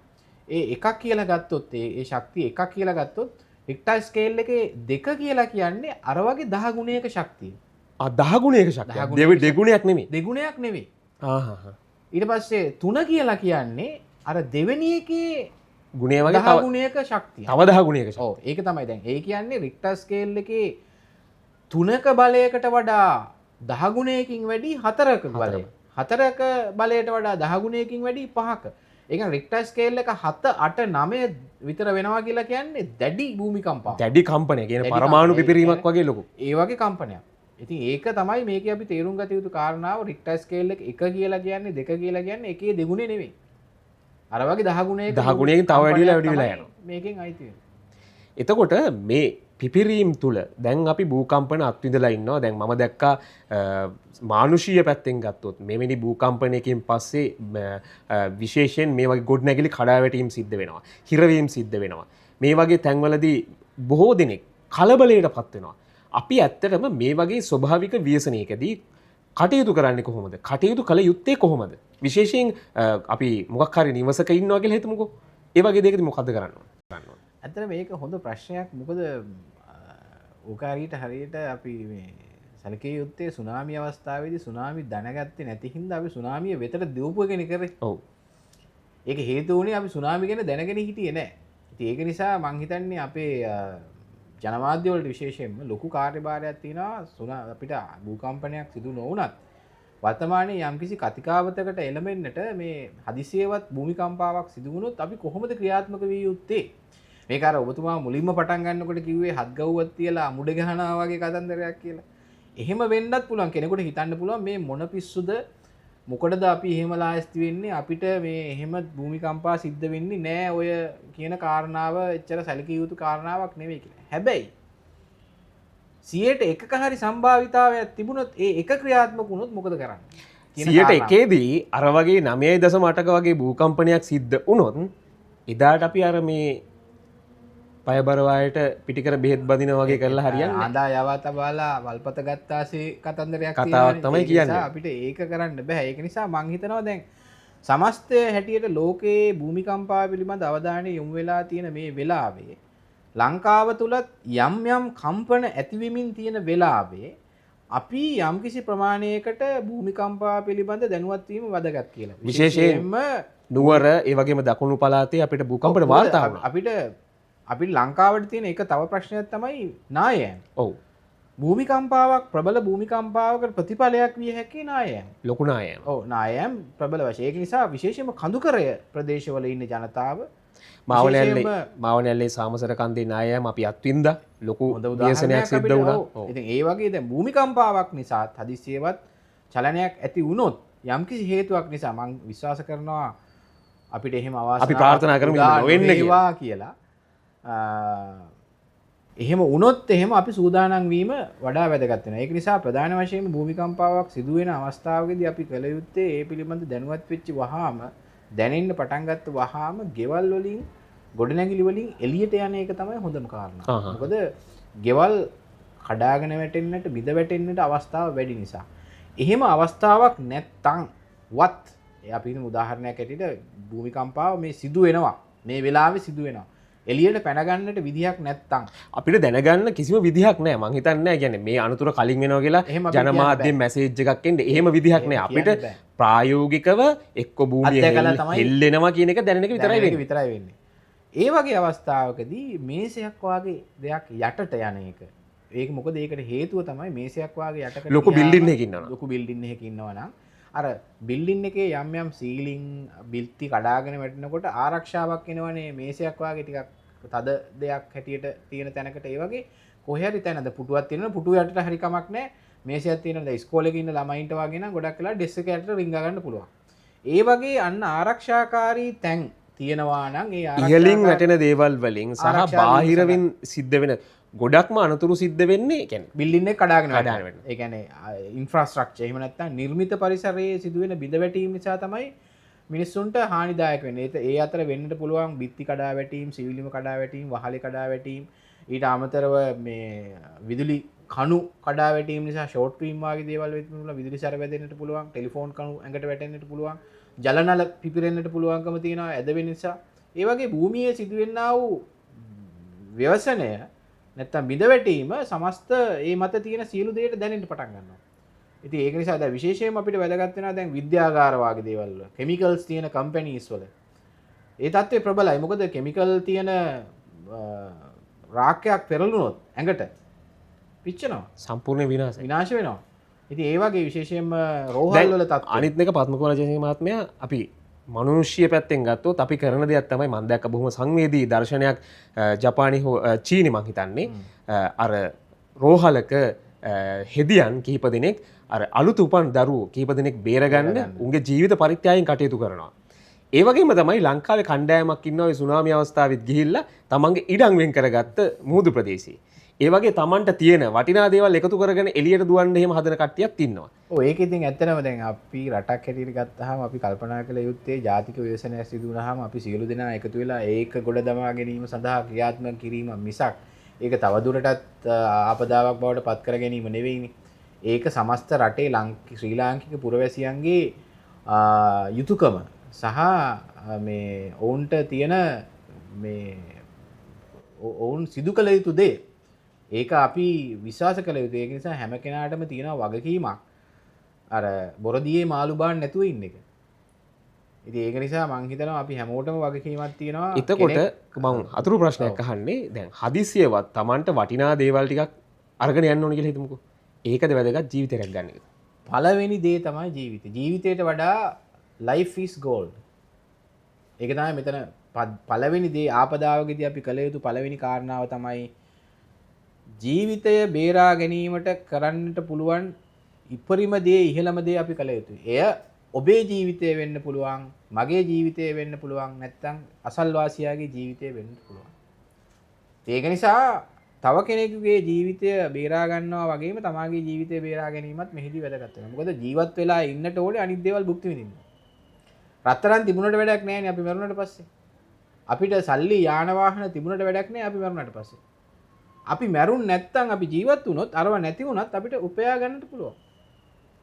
ඒ එකක් කියලා ගත්තොත් ඒ ශක්තිය එකක් කියලා ගත්තොත් රික්ටර් ස්කේල් එකේ දෙක කියලා කියන්නේ අර වගේ 10 ගුණයක ශක්තිය. 10 ගුණයක ශක්තිය. දෙගුණයක් නෙමෙයි. දෙගුණයක් නෙමෙයි. ඊට පස්සේ තුන කියලා කියන්නේ අර දෙවෙනි එකේ ගුණය වගේ 10 ගුණයක ශක්තිය. තව 10 ගුණයක ශක්තිය. ඔව් ඒක තමයි දැන්. ඒ කියන්නේ රික්ටර් ස්කේල් එකේ තුනක බලයකට වඩා 10 ගුණයකින් වැඩි හතරක බලය. හතරක බලයට වඩා 10 ගුණයකින් වැඩි පහක. ඒ කියන්නේ රික්ටර් ස්කේල් එක 7 8 9 විතර වෙනවා කියලා කියන්නේ දැඩි භූමිකම්පාවක්. දැඩි කම්පනය කියන්නේ පරමාණු පිපිරීමක් වගේ ලොකු. ඒ වගේ කම්පනයක්. ඉතින් ඒක තමයි මේකේ අපි තේරුම් ගත යුතු කාරණාව. රික්ටර් ස්කේල් එක 1 කියලා කියන්නේ 2 කියලා කියන්නේ එකේ දෙගුණේ නෙවෙයි. අර වගේ 10 ගුණයක 10 ගුණයකින් තව වැඩි වෙලා වැඩි වෙලා යනවා. මේකෙන් අයිති වෙනවා. එතකොට මේ පිපිරීම් තුල දැන් අපි භූකම්පන අත්විඳලා ඉන්නවා. දැන් මම දැක්කා මානුෂීය පැත්තෙන් ගත්තොත් මෙවැනි භූකම්පනයකින් පස්සේ විශේෂයෙන් මේ වගේ ගොඩනැගිලි කඩාවැටීම් සිද්ධ වෙනවා. හිරවීම් සිද්ධ වෙනවා. මේ වගේ තැන්වලදී බොහෝ දෙනෙක් කලබලයට පත් වෙනවා. අපි ඇත්තටම මේ වගේ ස්වභාවික ව්‍යසනයකදී කටයුතු කරන්නේ කොහොමද? කටයුතු කළ යුත්තේ කොහොමද? විශේෂයෙන් අපි මොකක් හරි නිවසක ඉන්නවා කියලා හිතමුකෝ. ඒ වගේ දෙයකදී මොකද්ද කරන්න ඕන? ඇත්තටම මේක හොඳ ප්‍රශ්නයක්. මොකද ඕක හරියට අපි මේ සැලකිය යුත්තේ සුනාමි අවස්ථාවේදී සුනාමි දැනගත්තේ නැති හින්දා අපි සුනාමිය වෙතට දවපු එකනේ කරේ. ඔව්. ඒක හේතු වුණේ අපි සුනාමි ගැන දැනගෙන හිටියේ නෑ. ඉතින් ඒක නිසා මං හිතන්නේ අපේ ජනමාධ්‍ය වලට විශේෂයෙන්ම ලොකු කාර්යභාරයක් තියෙනවා. අපිට භූකම්පනයක් සිදු නොවුනත් වර්තමානයේ යම්කිසි කතිකාවතකට එළඹෙන්නට මේ හදිසියවත් භූමිකම්පාවක් සිදු වුණොත් අපි කොහොමද ක්‍රියාත්මක විය යුත්තේ? මේක අර ඔබතුමා මුලින්ම පටන් ගන්නකොට කිව්වේ හත් ගව්වක් තියලා මුඩ ගහනවා වගේ කතන්දරයක් කියලා. එහෙම වෙන්නත් පුළුවන්. කෙනෙකුට හිතන්න පුළුවන් මේ මොන පිස්සුද, මොකටද අපි එහෙම ලාස්ති වෙන්නේ, අපිට මේ එහෙම භූමිකම්පා සිද්ධ වෙන්නේ නෑ ඔය කියන කාරණාව එච්චර සැලකිය යුතු කාරණාවක් නෙවෙයි කියලා. හැබැයි 101ක හරි සම්භාවිතාවයක් තිබුණොත් ඒ එක ක්‍රියාත්මක වුණොත් මොකද කරන්නේ? 101දී අර වගේ 9.8ක වගේ භූකම්පනයක් සිද්ධ වුණොත් එදාට අපි අර මේ පයබර වායට පිටිකර බෙහෙත් බදිනා වගේ කරලා හරියන්නේ නැහැ. ආඳා යවා තබාලා වල්පත ගත්තාසේ කතන්දරයක් කතාවක් තමයි කියන්නේ. අපිට ඒක කරන්න බෑ. ඒක නිසා මං හිතනවා දැන් සමස්තය හැටියට ලෝකයේ භූමිකම්පා පිළිබඳ අවධානය යොමු වෙලා තියෙන මේ වෙලාවේ ලංකාව තුලත් යම් යම් කම්පන ඇතිවෙමින් තියෙන වෙලාවේ අපි යම්කිසි ප්‍රමාණයකට භූමිකම්පා පිළිබඳ දැනුවත් වීම වැදගත් කියලා. විශේෂයෙන්ම නුවර ඒ වගේම දකුණු පළාතේ අපිට භූකම්පන වාර්තා වුණා. අපිට ලංකාවට තියෙන එක තව ප්‍රශ්නයක් තමයි නායයන්. ඔව්. භූමිකම්පාවක් ප්‍රබල භූමිකම්පාවකට ප්‍රතිඵලයක් විය හැකි නායයන්. ලොකු නායයන්. ඔව්, නායයන් ප්‍රබල වශයෙන්. ඒක නිසා විශේෂයෙන්ම කඳුකරය ප්‍රදේශවල ඉන්න ජනතාව මාවනැල්ලේ සාමසර කන්දේ නායයන් අපි අත්විඳා ලොකු ව්‍යසනයක් සිද්ධ වුණා. ඉතින් ඒ වගේ දැන් භූමිකම්පාවක් නිසා හදිස්සියවත් චලනයක් ඇති වුණොත් යම්කිසි හේතුවක් නිසා මං විශ්වාස කරනවා අපිට එහෙම අවාසනාවක් අපි ප්‍රාර්ථනා කරමු නොවෙන්න කියලා. එහෙම වුණොත් එහෙම අපි සූදානම් වීම වඩා වැදගත් වෙනවා. ඒක නිසා ප්‍රධාන වශයෙන්ම භූමිකම්පාවක් සිදු වෙන අවස්ථාවකදී අපි කළ යුත්තේ ඒ පිළිබඳ දැනුවත් වෙච්ච වහාම, දැනෙන්න පටන් ගත්ත වහාම ගෙවල් වලින් ගොඩනැගිලි වලින් එළියට යන එක තමයි හොඳම කාරණා. මොකද ගෙවල් කඩාගෙන වැටෙන්නට, බිඳ වැටෙන්නට අවස්ථාව වැඩි නිසා. එහෙම අවස්ථාවක් නැත්තම් වත් අපි හිතමු උදාහරණයක් ඇටියට භූමිකම්පාව මේ සිදු වෙනවා. මේ වෙලාවේ සිදු වෙනවා. එළියට පැන ගන්නට විදිහක් නැත්තම් අපිට දැනගන්න කිසිම විදිහක් නෑ. මං හිතන්නේ නෑ කියන්නේ මේ අනතුර කලින් වෙනවා කියලා ජනමාධ්‍යෙන් මැසේජ් එකක් එන්නේ එහෙම විදිහක් නෑ. අපිට ප්‍රායෝගිකව එක්ක භූමිය හෙල්ලෙනවා කියන එක දැනෙන එක විතරයි වෙන්නේ. ඒ වගේ අවස්ථාවකදී මේසයක් වාගේ දෙයක් යටට යන එක. ඒක මොකද ඒකට හේතුව තමයි මේසයක් වාගේ යටකට ලොකු බිල්ඩින් එකක ඉන්නවා. ලොකු බිල්ඩින් එකක ඉන්නවා නම් අර බිල්ඩින් එකේ යම් යම් සීලින් බිල්ති කඩාගෙන වැටෙනකොට ආරක්ෂාවක් එනවනේ මේසයක් වාගේ ටිකක් තද දෙයක් හැටියට තියෙන තැනකට. ඒ වගේ කොහේ හරි තැනද පුටුවක් තියෙනවා, පුටුව යටට හරි කමක් නැහැ. මේසයක් තියෙනවා. දැන් ඉස්කෝලේක ඉන්න ළමයින්ට වගේ නම් ගොඩක් වෙලා ඩෙස්ක් එක යටට රිංගා ගන්න පුළුවන්. ඒ වගේ අන්න ආරක්ෂාකාරී තැන් තියෙනවා නම් ඒ ඉහළින් වැටෙන දේවල් වලින් සහ බාහිරවින් සිද්ධ වෙන ගොඩක්ම අනතුරු සිද්ධ වෙන්නේ කියන්නේ බිල්ඩින් එක කඩාගෙන වැටෙනවා. ඒ කියන්නේ ඉන්ෆ්‍රාස්ට්‍රක්චර් එහෙම නැත්නම් නිර්මිත පරිසරයේ සිදුවෙන බිඳ වැටීම නිසා තමයි මිනිස්සුන්ට හානිදායක වෙන්නේ. ඒ අතර වෙන්නට පුළුවන් බිත්ති කඩා වැටීම, සිවිලිම කඩා වැටීම, වහලේ කඩා වැටීම, ඊට අමතරව මේ විදුලි කණු කඩා වැටීම නිසා ෂෝට් වීම වගේ දේවල් වෙන්න පුළුවන්, විදුලි සැර වැදෙන්නට පුළුවන්, ටෙලිෆෝන් කණු ඇඟට වැටෙන්නට පුළුවන්, ජල නල පිපිරෙන්නට පුළුවන්කම තියෙනවා ඇද වෙන නිසා. ඒ වගේ භූමියේ සිදුවෙනා වූ ව්‍යසනය නැත්තම් බිඳ වැටීම සමස්ත ඒ මත තියෙන සියලු දේට දැනෙන්න පටන් ගන්නවා. ඉතින් ඒක නිසා දැන් විශේෂයෙන්ම අපිට වැදගත් වෙනවා දැන් විද්‍යාගාර වගේ දේවල් වල, කෙමිකල්ස් තියෙන කම්පැනිස් වල ඒ තත්ත්වය ප්‍රබලයි. මොකද කෙමිකල් තියෙන රාක්කයක් පෙරළුනොත් ඇඟට පිච්චෙනවා, සම්පූර්ණ විනාශ වෙනවා. ඉතින් ඒ වගේ විශේෂයෙන්ම රෝහල් වල තත්ත්වය. අනිත් එක පද්මකුමාර ජයසිංහ මහත්මයා, අපි මනුෂ්‍ය පැත්තෙන් ගත්තොත් අපි කරන දෙයක් තමයි මම දැක්ක බොහොම සංවේදී දර්ශනයක් ජපානි හෝ චීනි මං හිතන්නේ අර රෝහලක හෙදියන් කිහිප දෙනෙක් අර අලුත උපන් දරුවෝ කිහිප දෙනෙක් බේරගන්න උන්ගේ ජීවිත පරිත්‍යාගයෙන් කටයුතු කරනවා. ඒ වගේම තමයි ලංකාවේ කණ්ඩායමක් ඉන්නවා ඒ සුනාමි අවස්ථාවෙත් ගිහිල්ලා තමන්ගේ ඉඩම් වෙන් කරගත්ත මුහුදු ප්‍රදේශයේ. ඒ වගේ තමන්ට තියෙන වටිනා දේවල් එකතු කරගෙන එළියට දුවන්න එහෙම හදන කට්ටියක් ඉන්නවා. ඔව්, ඒක ඉතින් ඇත්තටම දැන් අපි රටක් හැටියට ගත්තාම අපි කල්පනා කළ යුත්තේ ජාතික ව්‍යසනයක් සිදු වුණාම අපි සියලු දෙනා එකතු වෙලා ඒක ගොඩ දමා ගැනීම සඳහා ක්‍රියාත්මක කිරීම මිසක් ඒක තවදුරටත් ආපදාවක් බවට පත් කර ගැනීම නෙවෙයිනේ. ඒක සමස්ත රටේ ශ්‍රී ලාංකික පුරවැසියන්ගේ යුතුයකම සහ මේ ඔවුන්ට තියෙන මේ ඔවුන් සිදු කළ යුතු දේ. ඒක අපි විශ්වාස කළ යුතුයි. ඒක නිසා හැම කෙනාටම තියෙන වගකීමක් අර බොරදියේ මාළු බාන්න නැතුව ඉන්න එක. ඉතින් ඒක නිසා මං හිතනවා අපි හැමෝටම වගකීමක් තියෙනවා. එතකොට මං අතුරු ප්‍රශ්නයක් අහන්නේ, දැන් හදිසියවත් Tamanට වටිනා දේවල් ටිකක් අරගෙන යන්න ඕන කියලා හිතමුකෝ. ඒකද වැදගත් ජීවිතයක් ගන්න එකද? පළවෙනි දේ තමයි ජීවිතය. ජීවිතයට වඩා life is gold. ඒක තමයි මෙතන පළවෙනි දේ. ආපදාවකදී අපි කළ යුතු පළවෙනි කාරණාව තමයි ජීවිතය බේරා ගැනීමට කරන්නට පුළුවන් ඉපරිම දේ, ඉහළම දේ අපි කළ යුතුයි. එය ඔබේ ජීවිතය වෙන්න පුළුවන්, මගේ ජීවිතය වෙන්න පුළුවන්, නැත්නම් අසල්වාසියාගේ ජීවිතය වෙන්න පුළුවන්. ඒක නිසා තව කෙනෙකුගේ ජීවිතය බේරා ගන්නවා වගේම තමාගේ ජීවිතය බේරා ගැනීමත් මෙහිදී වැදගත් වෙනවා. මොකද ජීවත් වෙලා ඉන්නට ඕනේ අනිත් දේවල් භුක්ති විඳින්න. රත්තරන් තිබුණට වැඩක් නෑනේ අපි මරුණට පස්සේ. අපිට සල්ලි යාන වාහන තිබුණට වැඩක් නෑ අපි මරුණට පස්සේ. අපි මැරුන් නැත්තම් අපි ජීවත් වුණොත් අරව නැති වුණත් අපිට උපයා ගන්නට පුළුවන්.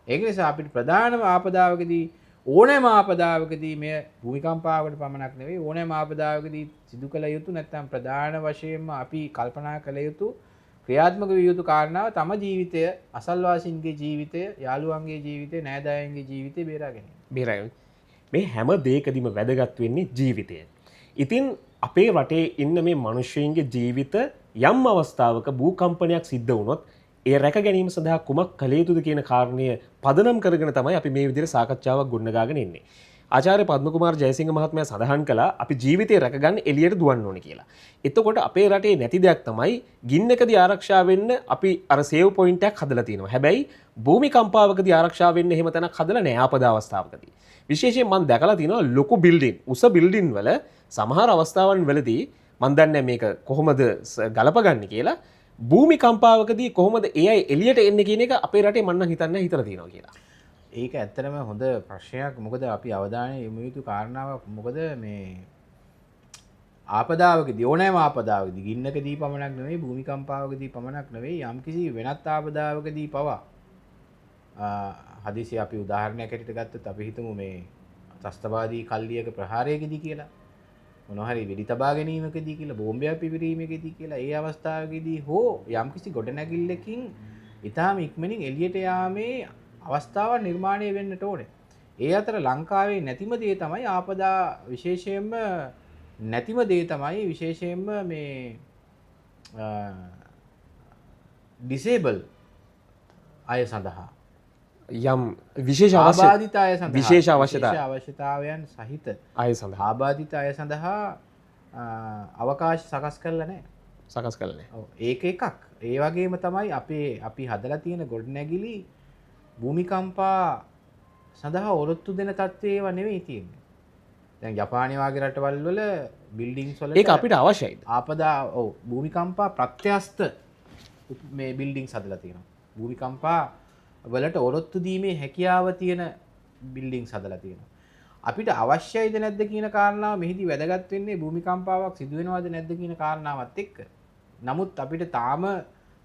ඒක නිසා අපිට ප්‍රධානම ආපදාවකදී ඕනෑම ආපදාවකදී මෙය භූමිකම්පාවකට පමණක් නෙවෙයි ඕනෑම ආපදාවකදී සිදු කළ යුතු නැත්තම් ප්‍රධාන වශයෙන්ම අපි කල්පනා කළ යුතු ක්‍රියාත්මක විය යුතු කාරණාව තම ජීවිතය, අසල්වාසීන්ගේ ජීවිතය, යාළුවන්ගේ ජීවිතය, නෑදෑයන්ගේ ජීවිතය බේරා ගැනීම. බේරා මේ හැම දෙයකදීම වැදගත් වෙන්නේ ජීවිතය. ඉතින් අපේ රටේ ඉන්න මේ මිනිස්සුන්ගේ ජීවිත යම් අවස්ථාවක භූකම්පනයක් සිද්ධ වුණොත් ඒ රැක ගැනීම සඳහා කුමක් කළ යුතුද කියන කාරණය පදනම් කරගෙන තමයි අපි මේ විදිහට සාකච්ඡාවක් ගොඩනගාගෙන ඉන්නේ. ආචාර්ය පද්මකුමාර ජයසිංහ මහත්මයා සඳහන් කළා අපි ජීවිතය රැකගන්න එළියට දුවන්න ඕනේ කියලා. එතකොට අපේ රටේ නැති දෙයක් තමයි ගින්නකදී ආරක්ෂා වෙන්න අපි අර සේව් පොයින්ට් එකක් හදලා තියෙනවා. හැබැයි භූමිකම්පාවකදී ආරක්ෂා වෙන්න එහෙම තැනක් හදලා නෑ ආපදා අවස්ථාවකදී. විශේෂයෙන් මම දැකලා තියෙනවා ලොකු බිල්ඩින්, උස බිල්ඩින් වල සමහර අවස්ථාවන් වලදී මම දන්නේ මේක කොහොමද ගලපගන්නේ කියලා. භූමිකම්පාවකදී කොහොමද ඒ අය එළියට එන්නේ කියන එක අපේ රටේ මම නම් හිතන්නේ හිතලා තියෙනවා කියලා. ඒක ඇත්තටම හොඳ ප්‍රශ්නයක්. මොකද අපි අවධානය යොමු යුතු කාරණාවක්. මොකද මේ ආපදාවකදී, ඕනෑම ආපදාවකදී, ගින්නකදී පමණක් නෙවෙයි, භූමිකම්පාවකදී පමණක් නෙවෙයි, යම්කිසි වෙනත් ආපදාවකදී පවා හදිසිය අපි උදාහරණයක් හැටියට ගත්තොත් අපි හිතමු මේ ත්‍රස්තවාදී කල්ලියක ප්‍රහාරයකදී කියලා, මොනවා හරි වෙඩි තබා ගැනීමකදී කියලා, බෝම්බයක් පිපිරීමකදී කියලා, ඒ අවස්ථාවකදී හෝ යම්කිසි ගොඩනැගිල්ලකින් ඉතාම ඉක්මනින් එළියට යාමේ අවස්ථාවක් නිර්මාණය වෙන්නට ඕනේ. ඒ අතර ලංකාවේ නැතිම දේ තමයි ආපදා, විශේෂයෙන්ම නැතිම දේ තමයි විශේෂයෙන්ම මේ ඩිසේබල් අය සඳහා යම් විශේෂ ආබාධිත අය සඳහා, විශේෂ අවශ්‍යතා, අවශ්‍යතාවයන් සහිත අය සඳහා, ආබාධිත අය සඳහා අවකාශ සකස් කරලා නැහැ. සකස් කරලා නැහැ. ඔව්, ඒක එකක්. ඒ වගේම තමයි අපි හදලා තියෙන ගොඩනැගිලි භූමිකම්පා සඳහා ඔරොත්තු දෙන තත්ත්වයේ ඒවා නෙවෙයි තියෙන්නේ. දැන් ජපානය වගේ රටවල් වල බිල්ඩින්ග්ස් වලට ඒක අපිට අවශ්‍යයිද? ආපදා, ඔව්, භූමිකම්පා ප්‍රත්‍යස්ත මේ බිල්ඩින්ග්ස් හදලා තියෙනවා. භූමිකම්පා වලට ඔරොත්තු දීමේ හැකියාව තියෙන බිල්ඩින්ග්ස් හදලා තියෙනවා. අපිට අවශ්‍යයිද නැද්ද කියන කාරණාව මෙහිදී වැදගත් වෙන්නේ භූමිකම්පාවක් සිදු වෙනවද නැද්ද කියන කාරණාවත් එක්ක. නමුත් අපිට තාම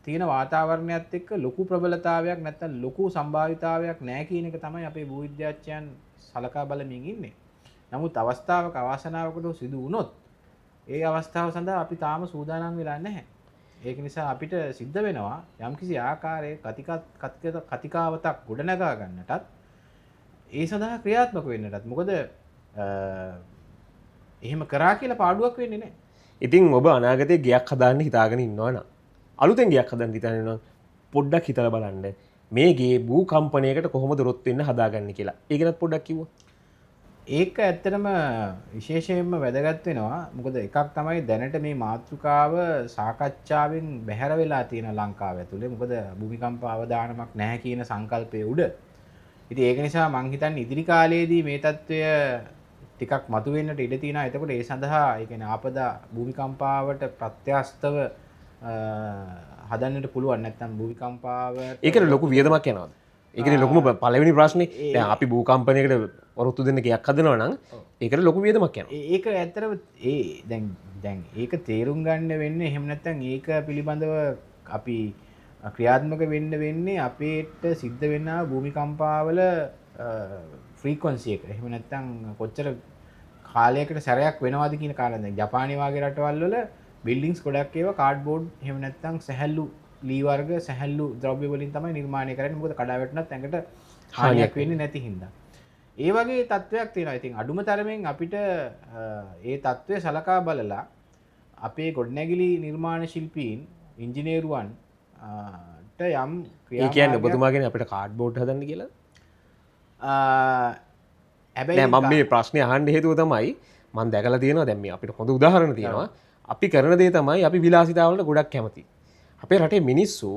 තියෙන වාතාවරණයත් එක්ක ලොකු ප්‍රබලතාවයක් නැත්නම් ලොකු සම්භාවිතාවයක් නැහැ කියන එක තමයි අපේ භූවිද්‍යාඥයන් සලකා බලමින් ඉන්නේ. නමුත් අවස්ථාවක අවාසනාවකට සිදු වුණොත් ඒ අවස්ථාව සඳහා අපි තාම සූදානම් වෙලා නැහැ. ඒක නිසා අපිට සිද්ධ වෙනවා යම්කිසි ආකාරයක කතිකාවතක් ගොඩනගා ගන්නටත් ඒ සඳහා ක්‍රියාත්මක වෙන්නටත්. මොකද එහෙම කරා කියලා පාඩුවක් වෙන්නේ නැහැ. ඉතින් ඔබ අනාගතයේ ගෙයක් හදාන්න හිතාගෙන ඉන්නවා නම්, අලුතෙන් ගෙයක් හදන්න හිතාගෙන ඉන්නවා නම් පොඩ්ඩක් හිතලා බලන්න මේ ගේ භූකම්පනයකට කොහොමද රොත් වෙන්න හදාගන්නේ කියලා. ඒ ගැනත් පොඩ්ඩක් කිව්වොත්. ඒක ඇත්තටම විශේෂයෙන්ම වැදගත් වෙනවා. මොකද එකක් තමයි දැනට මේ මාතෘකාව සාකච්ඡාවෙන් බැහැර වෙලා තියෙන ලංකාව ඇතුලේ. මොකද භූමිකම්ප අවදානමක් නැහැ කියන සංකල්පය උඩ. ඉතින් ඒක නිසා මං හිතන්නේ ඉදිරි කාලයේදී මේ තත්ත්වය ටිකක් මතුවෙන්නට ඉඩ තියෙනවා. එතකොට ඒ සඳහා, ඒ කියන්නේ ආපදා භූමිකම්පාවට ප්‍රත්‍යස්තව හදන්නට පුළුවන්. නැත්නම් භූමිකම්පාවට ඒකට ලොකු වියදමක් යනවාද? ඒකනේ ලොකුම පළවෙනි ප්‍රශ්නේ. දැන් අපි භූකම්පනයකට ඔරොත්තු දෙන්න ගෙයක් හදනවා නම් ඒකට ලොකු වියදමක් යනවා. ඒක ඇත්තටම ඒ දැන් ඒක තේරුම් ගන්න වෙන්නේ, එහෙම නැත්නම් ඒක පිළිබඳව අපි ක්‍රියාත්මක වෙන්න වෙන්නේ අපේට සිද්ධ වෙන භූමිකම්පාවල ෆ්‍රීකවන්සි එක. එහෙම නැත්නම් කොච්චර කාලයකට සැරයක් වෙනවද කියන කාරණා. දැන් ජපානය වගේ රටවල් වල බිල්ඩින්ග්ස් ගොඩක් ඒවා කාඩ්බෝඩ් එහෙම නැත්නම් සැහැල්ලු ලී වර්ග සැහැල්ලු ද්‍රව්‍ය වලින් තමයි නිර්මාණය කරන්නේ. මොකද කඩා වැටුණත් ඇඟට හානියක් වෙන්නේ නැති හින්දා. ඒ වගේ තත්ත්වයක් තියෙනවා. ඉතින් අඩුම තරමෙන් අපිට ඒ තත්ත්වය සලකා බලලා අපේ ගොඩනැගිලි නිර්මාණ ශිල්පීන්, ඉංජිනේරුවන් යම් ඒ කියන්නේ ඔබතුමා කියන්නේ අපිට කාඩ්බෝඩ් හදන්න කියලා? හැබැයි නෑ, මම මේ ප්‍රශ්නේ අහන්න හේතුව තමයි මම දැකලා තියෙනවා. දැන් මේ අපිට හොඳ උදාහරණ තියෙනවා. අපි කරන දේ තමයි අපි විලාසිතාවලට ගොඩක් කැමති. අපේ රටේ මිනිස්සු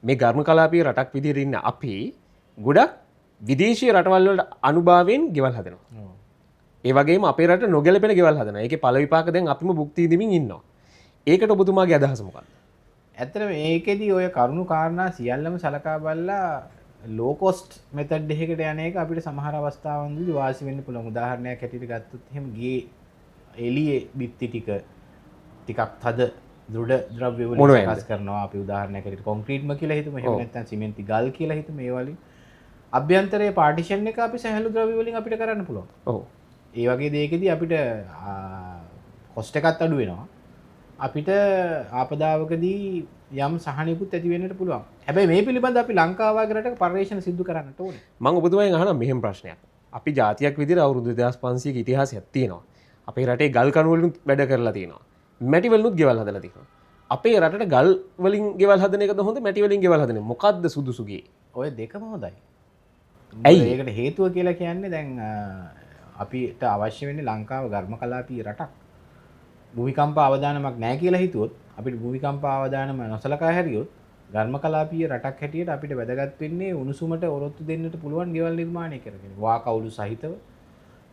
මේ ඝර්ම කලාපීය රටක් විදිහට ඉන්න අපි ගොඩක් විදේශීය රටවල් වලට අනුභවයෙන් ගෙවල් හදනවා. ඒ වගේම අපේ රට නොගැලපෙන ගෙවල් හදනවා. ඒකේ ඵල විපාක දැන් අපිම භුක්ති විඳින්මින් ඉන්නවා. ඒකට ඔබතුමාගේ අදහස මොකක්ද? ඇත්තටම ඒකෙදි ඔය කරුණු කාරණා සියල්ලම සලකා බලලා ලෝ කොස්ට් මෙතඩ් එකකට යන එක අපිට සමහර අවස්ථාවන්දී වාසි වෙන්න පුළුවන්. උදාහරණයක් හැටියට ගත්තොත් එහෙම ගේ එළියේ බිත්ති ටික ටිකක් තද දෘಢ ද්‍රව්‍ය වලින් සකස් කරනවා. අපි උදාහරණයක් හැටියට කොන්ක්‍රීට්ම කියලා හිතමු. එහෙම නැත්නම් සිමෙන්ති ගල් කියලා හිතමු. ඒ වලින් අභ්‍යන්තරයේ පාටිෂන් එක අපි සැහැල්ලු ද්‍රව්‍ය වලින් අපිට කරන්න පුළුවන්. ඔව්. ඒ වගේ දෙයකදී අපිට කොස්ට් එකත් අඩු වෙනවා. අපිට ආපදාවකදී යම් සහනයකුත් ඇති වෙන්නට පුළුවන්. හැබැයි මේ පිළිබඳ අපි ලංකාව වගේ රටක පර්යේෂණ සිදු කරන්නට ඕනේ. මම ඔබතුමාගෙන් අහනවා මෙහෙම ප්‍රශ්නයක්. අපි ජාතියක් විදිහට අවුරුදු 2500ක ඉතිහාසයක් තියෙනවා. අපේ රටේ ගල් කණු වලිනුත් වැඩ කරලා තියෙනවා. මැටි වලිනුත් ගෙවල් හදලා තියෙනවා. අපේ රටට ගල් වලින් ගෙවල් හදන එකද හොඳ, මැටි වලින් ගෙවල් හදන එක? මොකද්ද සුදුසුගේ? ඔය දෙකම හොඳයි. ඇයි? ඒකට හේතුව කියලා කියන්නේ දැන් අපිට අවශ්‍ය වෙන්නේ ලංකාව ඝර්ම කලාපී රටක්. භූමිකම්ප අවදානමක් නැහැ කියලා හිතුවොත්, අපිට භූමිකම්ප අවදානම නොසලකා හැරියොත් ඝර්ම කලාපීය රටක් හැටියට අපිට වැදගත් වෙන්නේ උණුසුමට ඔරොත්තු දෙන්නට පුළුවන් ගෙවල් නිර්මාණය කරගෙන. වාකවුළු සහිතව.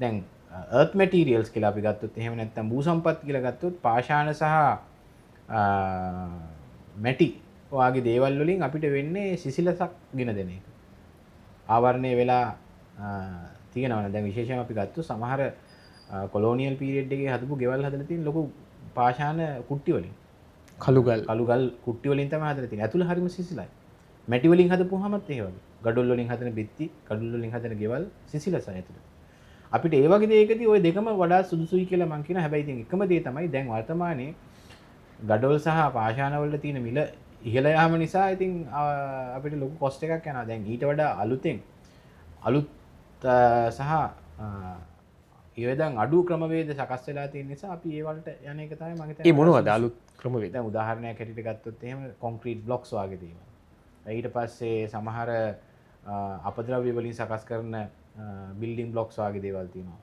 දැන් අර්ත් මැටීරියල්ස් කියලා අපි ගත්තොත්, එහෙම නැත්නම් භූ සම්පත් කියලා ගත්තොත් පාෂාණ සහ මැටි වාගේ දේවල් වලින් අපිට වෙන්නේ සිසිලසක් ගෙන දෙන එක. ආවරණය වෙලා තියෙනවනේ. දැන් විශේෂයෙන්ම අපි ගත්තොත් සමහර කොලෝනියල් පීරියඩ් එකේ හදපු ගෙවල් හදලා තියෙන ලොකු පාෂාණ කුට්ටි වලින්. කළු ගල්. කළු ගල් කුට්ටි වලින් තමයි හදලා තියෙන්නේ. ඇතුළ හරිම සිසිලයි. මැටි වලින් හදපුවාමත් ඒ වගේ. ගඩොල් වලින් හදන බිත්ති, ගඩොල් වලින් හදන ගෙවල් සිසිලසයි ඇතුළ. අපිට ඒ වගේ දෙයකදී ඔය දෙකම වඩා සුදුසුයි කියලා මං කියනවා. හැබැයි ඉතින් එකම දේ තමයි දැන් වර්තමානයේ ගඩොල් සහ පාෂාණ වලට තියෙන මිල ඉහළ යාම නිසා ඉතින් අපිට ලොකු කොස්ට් එකක් යනවා. දැන් ඊට වඩා අලුතෙන් අලුත් සහ ඉවදන් අඩු ක්‍රමවේද සකස් වෙලා තියෙන නිසා අපි ඒ වලට යන එක තමයි මම හිතන්නේ. ඒ මොනවද අලුත් ක්‍රමවේද? දැන් උදාහරණයක් හැටියට ගත්තොත් එහෙම කොන්ක්‍රීට් බ්ලොක්ස් වගේ දේවල්. ඊට පස්සේ සමහර අපද්‍රව්‍ය වලින් සකස් කරන බිල්ඩින් බ්ලොක්ස් වගේ දේවල් තියෙනවා.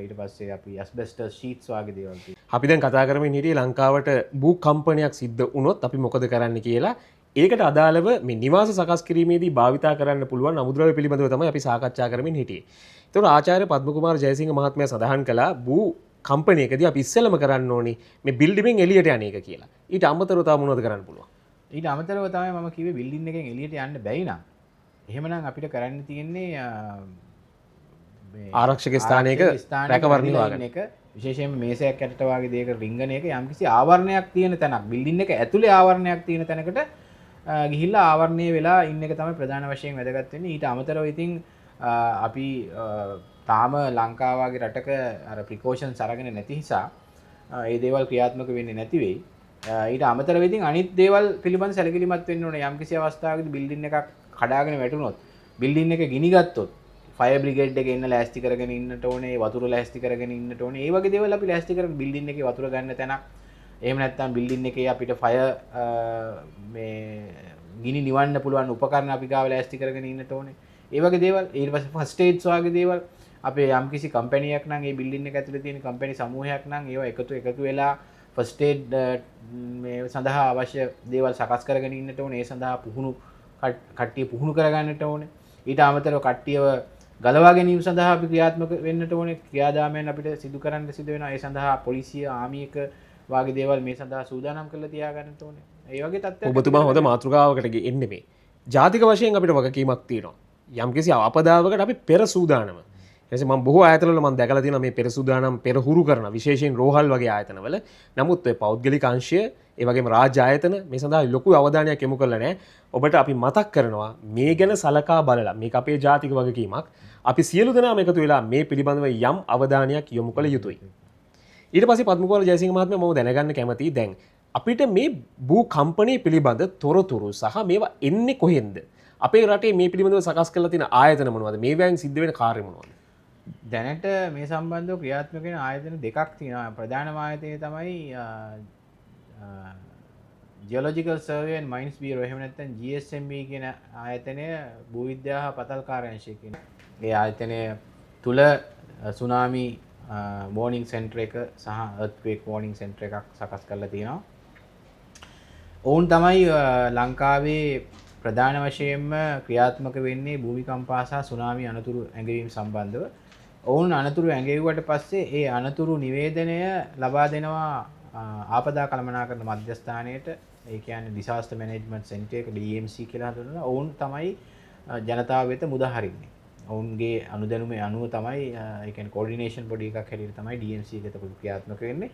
ඊට පස්සේ අපි ඇස්බෙස්ටස් ෂීට්ස් වගේ දේවල් තියෙනවා. අපි දැන් කතා කරමින් හිටියේ ලංකාවට භූකම්පනයක් සිද්ධ වුණොත් අපි මොකද කරන්න කියලා. ඒකට අදාළව මේ නිවාස සකස් කිරීමේදී භාවිතා කරන්න පුළුවන් අමුද්‍රව්‍ය පිළිබඳව තමයි අපි සාකච්ඡා කරමින් හිටියේ. ඒතකොට ආචාර්ය පද්මකුමාර ජයසිංහ මහත්මයා සඳහන් කළා භූකම්පනයකදී අපි ඉස්සෙල්ලම කරන්න ඕනේ මේ බිල්ඩින් එළියට යන එක කියලා. ඊට අමතරව තව මොනවද කරන්න පුළුවන්? ඊට අමතරව තමයි මම කිව්වේ බිල්ඩින් එකෙන් එළියට යන්න බැයි නම් එහෙමනම් අපිට කරන්න තියෙන්නේ මේ ආරක්ෂක ස්ථානයක රැකවරණය හොයාගන්න. එක විශේෂයෙන්ම මේසයක් යටට වගේ දෙයක රිංගන එක යම්කිසි ආවරණයක් තියෙන තැනක්, බිල්ඩින් එක ඇතුලේ ආවරණයක් තියෙන තැනකට ගිහිල්ලා ආවරණය වෙලා ඉන්න එක තමයි ප්‍රධාන වශයෙන් වැදගත් වෙන්නේ. ඊට අමතරව ඉතින් අපි තාම ලංකාව වගේ රටක අර ප්‍රිකෝෂන්ස් අරගෙන නැති නිසා ඒ දේවල් ක්‍රියාත්මක වෙන්නේ නැති වෙයි. ඊට අමතරව ඉතින් අනිත් දේවල් පිළිබඳ සැලකිලිමත් වෙන්න ඕනේ. යම්කිසි අවස්ථාවකදී බිල්ඩින් එකක් කඩාගෙන වැටුනොත්, බිල්ඩින් එක ගිනි ගත්තොත් ෆයර් බ්‍රිගේඩ් එක එන්න ලෑස්ති කරගෙන ඉන්නට ඕනේ, වතුර ලෑස්ති කරගෙන ඉන්නට ඕනේ. ඒ වගේ දේවල් අපි ලෑස්ති කරගෙන බිල්ඩින් එකේ වතුර ගන්න තැනක්, එහෙම නැත්නම් බිල්ඩින් එකේ අපිට ෆයර් මේ ගිනි නිවන්න පුළුවන් උපකරණ අපි ගාව ලෑස්ති කරගෙන ඉන්නට ඕනේ. ඒ වගේ දේවල්. ඊට පස්සේ ෆස්ට් ඒඩ්ස් වගේ දේවල් අපේ යම්කිසි කම්පැනියක් නම් ඒ බිල්ඩින් එක ඇතුලේ තියෙන කම්පැනි සමූහයක් නම් ඒවා එකතු වෙලා ෆස්ට් ඒඩ් මේ සඳහා අවශ්‍ය දේවල් සකස් කරගෙන ඉන්නට ඕනේ. ඒ සඳහා පුහුණු කට්ටිය පුහුණු කරගන්නට ඕනේ. ඊට අමතරව කට්ටියව ගලවා ගැනීම සඳහා අපි ක්‍රියාත්මක වෙන්නට ඕනේ. ක්‍රියාදාමයන් අපිට සිදු කරන්න සිදු වෙනවා. ඒ සඳහා පොලිසිය, ආමි එක වාගේ දේවල් මේ සඳහා සූදානම් කරලා තියාගන්නට ඕනේ. ඒ වගේ තත්ත්වයක් ඔබතුමා හොඳ මාතෘකාවකට එන්නේ මේ. ජාතික වශයෙන් අපිට වගකීමක් තියෙනවා. යම්කිසි අපදාවකට අපි පෙර සූදානම. ඊට පස්සේ මම බොහෝ ආයතනවල මම දැකලා තියෙනවා මේ පෙර සූදානම් පෙරහුරු කරන විශේෂයෙන් රෝහල් වගේ ආයතනවල. නමුත් ඔය පෞද්ගලික අංශය, ඒ වගේම රාජ්‍ය ආයතන මේ සඳහා ලොකු අවධානයක් යොමු කරලා නැහැ. ඔබට අපි මතක් කරනවා මේ ගැන සලකා බලලා මේක අපේ ජාතික වගකීමක්. අපි සියලු දෙනාම එකතු වෙලා මේ පිළිබඳව යම් අවධානයක් යොමු කළ යුතුයි. ඊට පස්සේ පද්මකුමාර ජයසිංහ මහත්මයා මම දැනගන්න කැමතියි දැන් අපිට මේ භූකම්පනය පිළිබඳ තොරතුරු සහ මේවා එන්නේ කොහෙන්ද? අපේ රටේ මේ පිළිබඳව සකස් කරලා තියෙන ආයතන මොනවද? මේවායින් සිද්ධ වෙන කාර්ය මොනවද? දැනට මේ සම්බන්ධව ක්‍රියාත්මක වෙන ආයතන දෙකක් තියෙනවා. ප්‍රධානම ආයතනය තමයි Geological Survey and Mines Bureau, එහෙම නැත්නම් GSMB කියන ආයතනය, භූවිද්‍යා හා පතල් කාර්යාංශය කියන. ඒ ආයතනය තුල සුනාමි වෝනින් සෙන්ටර් එක සහ අර්ත්ක්වේක් වෝනින් සෙන්ටර් එකක් සකස් කරලා තියෙනවා. ඔවුන් තමයි ලංකාවේ ප්‍රධාන වශයෙන්ම ක්‍රියාත්මක වෙන්නේ භූමිකම්පා සහ සුනාමි අනතුරු ඇඟවීම සම්බන්ධව. ඔවුන් අනතුරු ඇඟෙව්වට පස්සේ ඒ අනතුරු නිවේදනය ලබා දෙනවා ආපදා කළමනාකරණ මධ්‍යස්ථානයට. ඒ කියන්නේ ඩිසාස්ටර් මැනේජ්මන්ට් සෙන්ටර් එක DMC කියලා හඳුන්වනවා. ඔවුන් තමයි ජනතාව වෙත මුදා හරින්නේ. ඔවුන්ගේ අනුදැනුම අනුව තමයි ඒ කියන්නේ කෝඩිනේෂන් බොඩි එකක් හැටියට තමයි DMC එක එතකොට ක්‍රියාත්මක වෙන්නේ.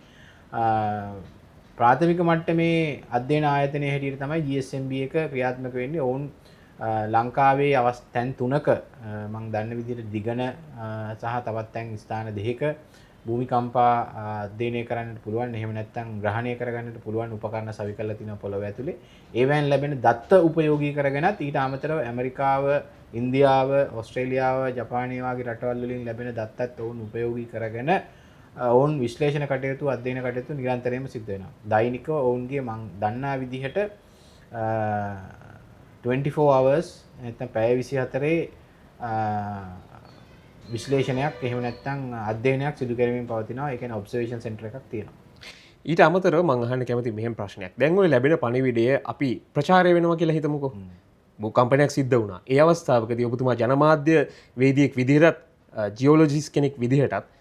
ප්‍රාථමික මට්ටමේ අධ්‍යයන ආයතනය හැටියට තමයි GSMB එක ක්‍රියාත්මක වෙන්නේ. ඔවුන් ලංකාවේ තැන් 3ක මං දන්න විදිහට දිගන සහ තවත් තැන් ස්ථාන 2ක භූමිකම්පා අධ්‍යයනය කරන්නට පුළුවන්, එහෙම නැත්නම් ග්‍රහණය කරගන්නට පුළුවන් උපකරණ සවි කරලා තිනවා පොළොව ඇතුලේ. ඒවෙන් ලැබෙන දත්ත උපයෝගී කරගෙනත් ඊට අමතරව ඇමරිකාව, ඉන්දියාව, ඕස්ට්‍රේලියාව, ජපානය වගේ රටවල් වලින් ලැබෙන දත්තත් ඔවුන් උපයෝගී කරගෙන ඔවුන් විශ්ලේෂණ කටයුතු, අධ්‍යයන කටයුතු නිරන්තරයෙන්ම සිද්ධ වෙනවා. දෛනිකව ඔවුන්ගේ මං දන්නා විදිහට 24 hours නැත්නම් පැය 24 විශ්ලේෂණයක් එහෙම නැත්නම් අධ්‍යයනයක් සිදු කරමින් පවතිනවා. ඒ කියන්නේ ඔබ්සර්වේෂන් සෙන්ටර් එකක් තියෙනවා. ඊට අමතරව මං අහන්න කැමති මෙහෙම ප්‍රශ්නයක්. දැන් ඔය ලැබෙන පණිවිඩය අපි ප්‍රචාරය වෙනවා කියලා හිතමුකෝ. භූකම්පනයක් සිද්ධ වුණා. ඒ අවස්ථාවකදී ඔබතුමා ජනමාධ්‍ය වේදියෙක් විදිහටත් ජියොලොජිස්ට් කෙනෙක් විදිහටත්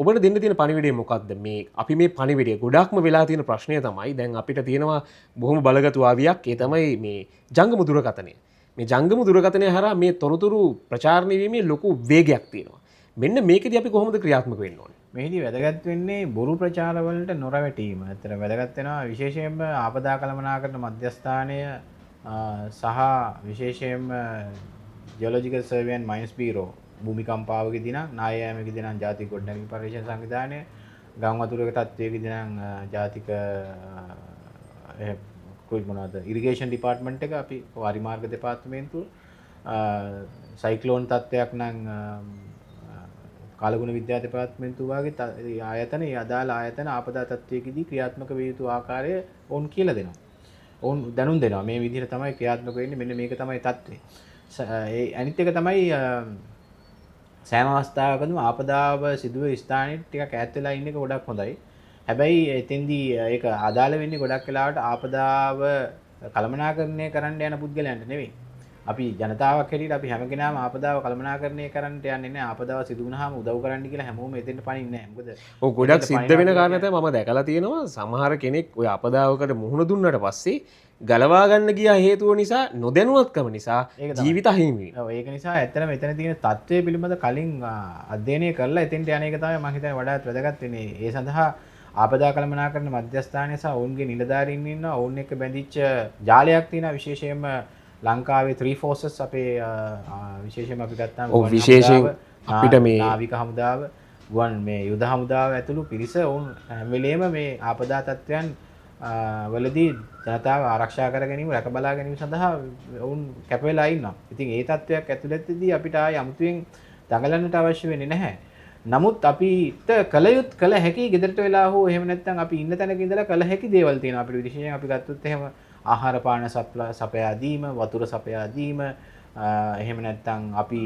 ඔබට දෙන්න තියෙන පණිවිඩය මොකක්ද? මේ අපි මේ පණිවිඩය ගොඩක්ම වෙලා තියෙන ප්‍රශ්නය තමයි දැන් අපිට තියෙනවා බොහොම බලගත් ආවියක්. ඒ තමයි මේ ජංගම දුරකථනය. මේ ජංගම දුරකථනය හරහා මේ තොරතුරු ප්‍රචාරණය වීමේ ලොකු වේගයක් තියෙනවා. මෙන්න මේකෙදි අපි කොහොමද ක්‍රියාත්මක වෙන්න ඕනේ? මෙහිදී වැදගත් වෙන්නේ බොරු ප්‍රචාරවලට නොරැවටීම. ඇත්තට වැදගත් වෙනවා විශේෂයෙන්ම ආපදා කළමනාකරණ මධ්‍යස්ථානය සහ විශේෂයෙන්ම Geological Survey and Mines Bureau භූමිකම්පාවකදී නම්, නාය යාමකදී නම් ජාතික ගොඩනැගිලි පර්යේෂණ සංවිධානය, ගම් වතුරක තත්ත්වයකදී නම් ජාතික මොනවද ඉරිගේෂන් ඩිපාර්ට්මන්ට් එක, අපි වාරිමාර්ග දෙපාර්තමේන්තුව, සයික්ලෝන් තත්ත්වයක් නම් කාලගුණ විද්‍යා දෙපාර්තමේන්තුව වගේ ආයතන, ඒ අදාළ ආයතන ආපදා තත්ත්වයකදී ක්‍රියාත්මක විය යුතු ආකාරය ඔවුන් කියලා දෙනවා. ඔවුන් දැනුම් දෙනවා මේ විදිහට තමයි ක්‍රියාත්මක වෙන්නේ, මෙන්න මේක තමයි තත්ත්වය. ඒ අනිත් එක තමයි සෑම අවස්ථාවකදීම ආපදාව සිදුව ස්ථානයේ ටිකක් ඈත් වෙලා ඉන්න එක ගොඩක් හොඳයි. හැබැයි එතෙන්දී ඒක අදාළ වෙන්නේ ගොඩක් වෙලාවට ආපදාව කළමනාකරණය කරන්න යන පුද්ගලයන්ට නෙවෙයි. අපි ජනතාවක් හැටියට අපි හැම කෙනාම ආපදාව කළමනාකරණය කරන්නට යන්නේ නැහැ. ආපදාව සිදු වුණාම උදව් කරන්න කියලා හැමෝම එතෙන්ට පනින්නේ නැහැ. මොකද ඔව් ගොඩක් සිද්ධ වෙන කාරණා තමයි මම දැකලා තියෙනවා. සමහර කෙනෙක් ඔය ආපදාවකට මුහුණ දුන්නට පස්සේ ගලවා ගන්න ගියා හේතුව නිසා, නොදැනුවත්කම නිසා ජීවිත අහිමි වෙනවා. ඔව් ඒක නිසා ඇත්තටම එතන තියෙන තත්ත්වය පිළිබඳ කලින් අධ්‍යයනය කරලා එතෙන්ට යන එක තමයි මම හිතන්නේ වඩාත් වැදගත් වෙන්නේ. ඒ සඳහා ආපදා කළමනාකරණ මධ්‍යස්ථානය සහ ඔවුන්ගේ නිලධාරීන් ඉන්නවා. ඔවුන් එක්ක බැඳිච්ච ජාලයක් තියෙනවා. විශේෂයෙන්ම ලංකාවේ ත්‍රී ෆෝසස් අපේ විශේෂයෙන්ම අපි ගත්තාම විශේෂයෙන් අපිට මේ නාවික හමුදාව, ගුවන් මේ යුද හමුදාව ඇතුළු පිරිස ඔවුන් හැම වෙලේම මේ ආපදා තත්ත්වයන් වලදී ජනතාව ආරක්ෂා කර ගැනීම, රැක බලා ගැනීම සඳහා ඔවුන් කැප වෙලා ඉන්නවා. ඉතින් ඒ තත්ත්වයක් ඇතුළතදී අපිට ආයේ අමුතුවෙන් දඟලන්නට අවශ්‍ය වෙන්නේ නැහැ. නමුත් අපිට කළ හැකි ගෙදරට වෙලා හෝ එහෙම නැත්නම් අපි ඉන්න තැනක ඉඳලා කළ හැකි දේවල් තියෙනවා. අපිට විශේෂයෙන් අපි ගත්තොත් එහෙම ආහාර පාන සපයා දීම, වතුර සපයා දීම, එහෙම නැත්නම් අපි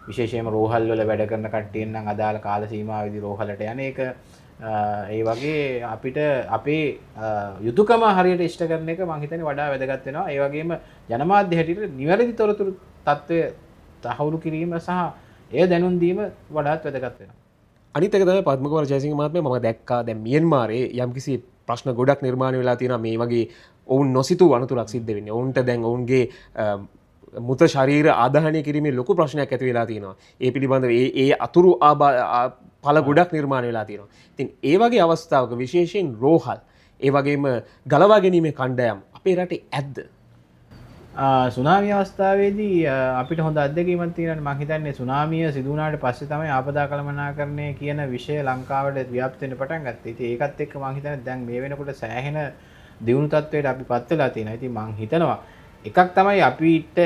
විශේෂයෙන්ම රෝහල් වල වැඩ කරන කට්ටියෙන් නම් අදාළ කාල සීමාවෙදී රෝහලට යන එක, ඒ වගේ අපිට අපේ යුතුයකම හරියට ඉෂ්ට කරන එක මං හිතන්නේ වඩා වැදගත් වෙනවා. ඒ වගේම ජනමාධ්‍ය හැටියට නිවැරදි තොරතුරු තත්ත්වය තහවුරු කිරීම සහ එය දැනුම් දීම වඩාත් වැදගත් වෙනවා. අනිත් එක තමයි පද්මකුමාර ජයසිංහ මහත්මයා, මම දැක්කා දැන් මියන්මාරයේ යම්කිසි ප්‍රශ්න ගොඩක් නිර්මාණය වෙලා තියෙනවා. මේ වගේ ඔවුන් නොසිතූ අනතුරක් සිද්ධ වෙන්නේ. ඔවුන්ට දැන් ඔවුන්ගේ මුත ශරීර ආදාහනය කිරීමේ ලොකු ප්‍රශ්නයක් ඇති වෙලා තියෙනවා. ඒ පිළිබඳව ඒ අතුරු ඵල ගොඩක් නිර්මාණය වෙලා තියෙනවා. ඉතින් ඒ වගේ අවස්ථාවක විශේෂයෙන් රෝහල්, ඒ වගේම ගලවා ගැනීමේ කණ්ඩායම් අපේ රටේ ඇද්ද? සුනාමි අවස්ථාවේදී අපිට හොඳ අත්දැකීමක් තියෙනවානේ. මං හිතන්නේ සුනාමිය සිදු වුණාට පස්සේ තමයි ආපදා කළමනාකරණය කියන විෂය ලංකාවට ව්‍යාප්ත වෙන්න පටන් ගත්තේ. ඉතින් ඒකත් එක්ක මං හිතන්නේ දැන් මේ වෙනකොට සෑහෙන දියුණු තත්ත්වයට අපි පත් වෙලා තියෙනවා. ඉතින් මං හිතනවා එකක් තමයි අපිට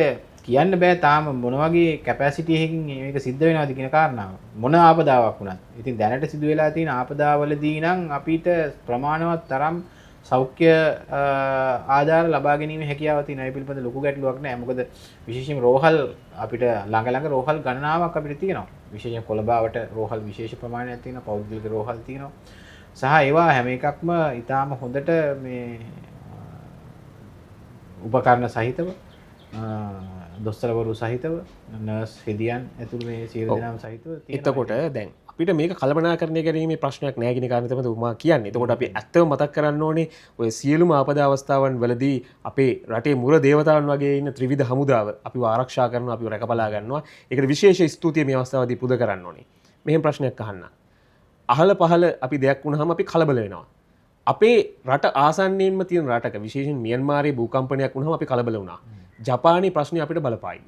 කියන්න බෑ තාම මොන වගේ කැපැසිටි එකකින් මේක සිද්ධ වෙනවද කියන කාරණාව. මොන ආපදාවක් වුණත්. ඉතින් දැනට සිදු වෙලා තියෙන ආපදාවලදී නම් අපිට ප්‍රමාණවත් තරම් සෞඛ්‍ය ආධාර ලබා ගැනීම හැකියාව තියෙනවා. ඒ පිළිබඳ ලොකු ගැටලුවක් නෑ. මොකද විශේෂයෙන්ම රෝහල් අපිට ළඟ ළඟ රෝහල් ගණනාවක් අපිට තියෙනවා. විශේෂයෙන් කොළඹවට රෝහල් විශේෂ ප්‍රමාණයක් තියෙනවා. පෞද්ගලික රෝහල් තියෙනවා. සහ ඒවා හැම එකක්ම ඉතාම හොඳට මේ උපකරණ සහිතව, දොස්තරවරු සහිතව, නර්ස් හෙදියන් ඇතුළු මේ සියලු දෙනාම සහිතව තියෙනවා. එතකොට දැන් අපිට මේක කළමනාකරණය ගැනීමේ ප්‍රශ්නයක් නෑ කියන කාරණේ තමයි උමා කියන්නේ. එතකොට අපි ඇත්තම මතක් කරන්න ඕනේ ඔය සියලුම ආපදා අවස්ථාවන් වලදී අපේ රටේ මුර දේවතාවුන් වගේ ඉන්න ත්‍රිවිධ හමුදාව අපිව ආරක්ෂා කරනවා, අපිව රැකබලා ගන්නවා. ඒකට විශේෂ ස්තුතිය මේ අවස්ථාවේදී පුද කරන්න ඕනේ. මෙහෙම ප්‍රශ්නයක් අහන්න. අහල පහල අපි දෙයක් වුණාම අපි කලබල වෙනවා. අපේ රට ආසන්නයෙන්ම තියෙන රටක විශේෂයෙන් මියන්මාරයේ භූකම්පනයක් වුණාම අපි කලබල වුණා. ජපානයේ ප්‍රශ්නේ අපිට බලපායිද?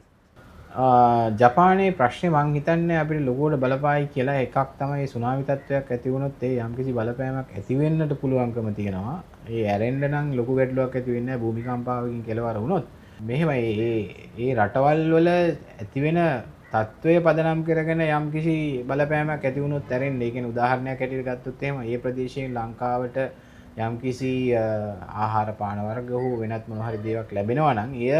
ජපානයේ ප්‍රශ්නේ මං හිතන්නේ අපිට ලොකුවට බලපායි කියලා. එකක් තමයි සුනාමි තත්ත්වයක් ඇති වුණොත් ඒ යම්කිසි බලපෑමක් ඇති වෙන්නට පුළුවන්කම තියෙනවා. ඒ ඇරෙන්න නම් ලොකු ගැටලුවක් ඇති වෙන්නේ නැහැ භූමිකම්පාවකින් කෙලවර වුණොත්. මෙහෙමයි, ඒ රටවල් වල ඇති වෙන තත්ත්වය පදනම් කරගෙන යම්කිසි බලපෑමක් ඇති වුණොත් ඇරෙන්න. ඒ කියන්නේ උදාහරණයක් හැටියට ගත්තොත් එහෙම ඒ ප්‍රදේශයෙන් ලංකාවට යම්කිසි ආහාර පාන වර්ග හෝ වෙනත් මොන හරි දේවල් ලැබෙනවා නම් එය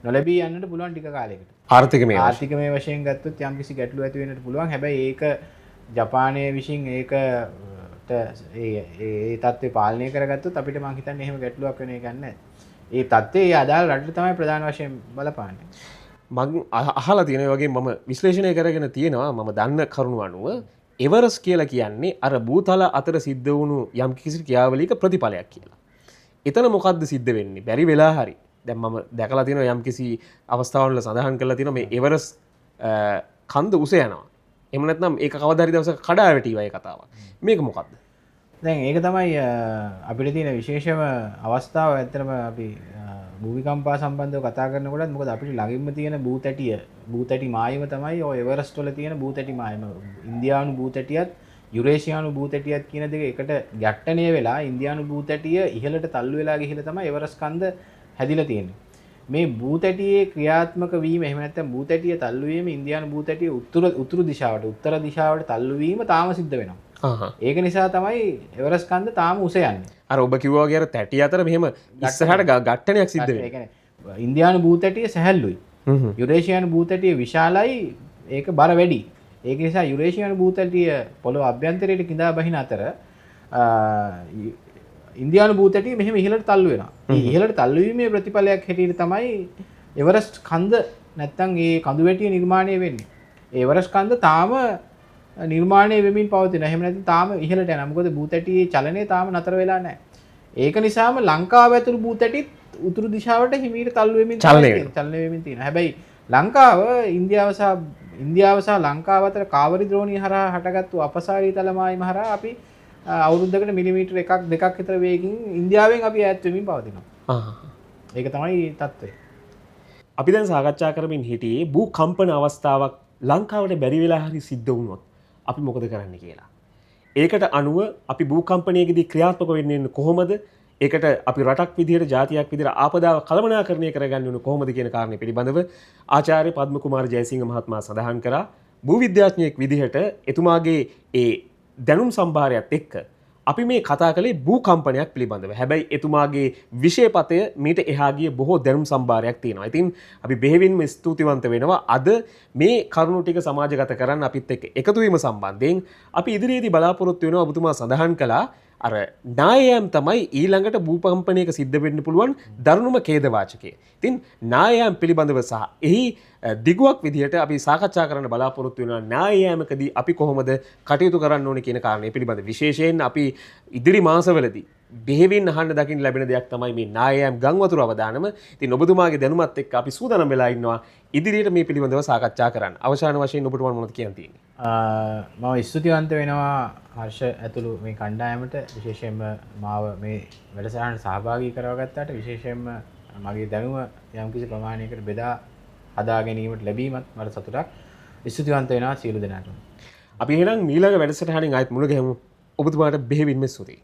නොලැබී යන්නට පුළුවන් ටික කාලයකට. ආර්ථිකමය වශයෙන් ගත්තොත් යම්කිසි ගැටලු ඇති වෙන්නට පුළුවන්. හැබැයි ඒක ජපානය විසින් ඒකට ඒ තත්ත්වය පාලනය කරගත්තොත් අපිට මං හිතන්නේ එහෙම ගැටලුවක් වෙන එකක් නෑ. ඒ තත්ත්වය ඒ අදාළ රටට තමයි ප්‍රධාන වශයෙන් බලපාන්නේ. මං අහලා තියෙන වගේ මම විශ්ලේෂණය කරගෙන තියෙනවා මම දන්න කරුණු අනුව එවරස් කියලා කියන්නේ අර භූතල අතර සිද්ධ වුණු යම්කිසි ක්‍රියාවලියක ප්‍රතිඵලයක් කියලා. එතන මොකද්ද සිද්ධ වෙන්නේ? බැරි වෙලා හරි දැන් මම දැකලා තියෙනවා යම්කිසි අවස්ථාවල වල සඳහන් කරලා තියෙනවා මේ එවරස් කන්ද උස යනවා. එහෙම නැත්නම් ඒක කවදා හරි දවසක කඩා වැටීවා ඒ කතාවක්. මේක මොකද්ද? දැන් ඒක තමයි අපිට තියෙන විශේෂම අවස්ථාව. ඇත්තටම අපි භූමිකම්පා සම්බන්ධව කතා කරනකොටත් මොකද අපිට ළඟින්ම තියෙන භූතැටි මායිම තමයි ඔය එවරස්ට් වල තියෙන භූතැටි මායිම. ඉන්දියානු භූතැටියත් යුරේෂියානු භූතැටියත් කියන දෙක එකට ගැට්ටණය වෙලා ඉන්දියානු භූතැටිය ඉහළට තල්ලු වෙලා ගිහිල්ලා තමයි එවරස්ට් කන්ද හැදිලා තියෙන්නේ. මේ භූතැටියේ ක්‍රියාත්මක වීම එහෙම නැත්නම් භූතැටිය තල්ලු වීම ඉන්දියානු භූතැටිය උතුරු දිශාවට උත්තර දිශාවට තල්ලු වීම තාම සිද්ධ වෙනවා. ඒක නිසා තමයි එවරස්ට් කන්ද තාම උස යන්නේ. අර ඔබ කිව්වා වගේ අර තැටි අතර මෙහෙම ඉස්සරහට ගැටණයක් සිද්ධ වෙනවා. ඒ කියන්නේ ඉන්දියානු භූතැටිය සැහැල්ලුයි. යුරේෂියානු භූතැටිය විශාලයි, ඒක බර වැඩි. ඒක නිසා යුරේෂියානු භූතැටිය පොළොව අභ්‍යන්තරයට කිඳා බහින අතර ඉන්දියානු භූතැටිය මෙහෙම ඉහළට තල්ලු වෙනවා. මේ ඉහළට තල්ලු වීමේ ප්‍රතිඵලයක් හැටියට තමයි එවරස්ට් කන්ද නැත්තම් ඒ කඳු වැටිය නිර්මාණය වෙන්නේ. ඒ එවරස්ට් කන්ද තාම නිර්මාණය වෙමින් පවතිනවා. එහෙම නැත්නම් තාම ඉහළට යනවා. මොකද භූතැටියේ චලනය තාම නතර වෙලා නැහැ. ඒක නිසාම ලංකාව ඇතුළු භූතැටිත් උතුරු දිශාවට හිමීට තල්ලු වෙමින් චලනය වෙමින් තියෙනවා. හැබැයි ලංකාව ඉන්දියාව සහ ලංකාව අතර කාවරි ද්‍රෝණිය හරහා හටගත්තු අපසාරී තලමායිම හරහා අපි අවුරුද්දකට මිලිමීටර් 1 2ක් විතර වේගින් ඉන්දියාවෙන් අපි ඈත් වෙමින් පවතිනවා. ඒක තමයි තත්ත්වය. අපි දැන් සාකච්ඡා කරමින් හිටියේ භූ කම්පන අවස්ථාවක් ලංකාවට බැරි වෙලා හරි සිද්ධ වුණොත් අපි මොකද කරන්න කියලා. ඒකට අනුව අපි භූකම්පනයකදී ක්‍රියාත්මක වෙන්නේ කොහොමද? ඒකට අපි රටක් විදිහට ජාතියක් විදිහට ආපදාව කළමනාකරණය කරගන්න ඕන කොහොමද කියන කාරණේ පිළිබඳව ආචාර්ය පද්ම කුමාර ජයසිංහ මහත්මයා සඳහන් කරා. භූවිද්‍යාඥයෙක් විදිහට එතුමාගේ ඒ දැනුම් සම්භාරයත් එක්ක අපි මේ කතා කළේ භූකම්පනයක් පිළිබඳව. හැබැයි එතුමාගේ විෂයපතය මීට එහා ගිය බොහෝ දැනුම් සම්භාරයක් තියෙනවා. ඉතින් අපි බෙහෙවින්ම ස්තුතිවන්ත වෙනවා අද මේ කරුණු ටික සමාජගත කරන්න අපිත් එක්ක එකතු වීම සම්බන්ධයෙන්. අපි ඉදිරියේදී බලාපොරොත්තු වෙනවා ඔබතුමා සඳහන් කළා අර නායයම් තමයි ඊළඟට භූකම්පනයක සිද්ධ වෙන්න පුළුවන් දරුණුම ඛේදවාචකය. ඉතින් නායයම් පිළිබඳව සහ එහි දිගුවක් විදිහට අපි සාකච්ඡා කරන්න බලාපොරොත්තු වෙනවා නායයමකදී අපි කොහොමද කටයුතු කරන්න ඕනේ කියන කාරණය පිළිබඳ. විශේෂයෙන් අපි ඉදිරි මාසවලදී බෙහෙවින් අහන්න දකින්න ලැබෙන දෙයක් තමයි මේ නායයම් ගම් වතුර අවදානම. ඉතින් ඔබතුමාගේ දැනුමත් එක්ක අපි සූදානම් වෙලා ඉන්නවා ඉදිරියට මේ පිළිබඳව සාකච්ඡා කරන්න. අවසාන වශයෙන් ඔබට මොනවද කියන්න තියෙන්නේ? මම ස්තුතිවන්ත වෙනවා හර්ෂ ඇතුළු මේ කණ්ඩායමට, විශේෂයෙන්ම මාව මේ වැඩසටහනට සහභාගී කරවගත්තාට, විශේෂයෙන්ම මගේ දැනුම යම්කිසි ප්‍රමාණයකට බෙදා හදා ගැනීමට ලැබීමත් මට සතුටක්. ස්තුතිවන්ත වෙනවා සියලු දෙනාටම. අපි එහෙනම් ඊළඟ වැඩසටහනින් ආයෙත් මුණ ගැහමු. ඔබතුමාට බෙහෙවින්ම ස්තුතියි.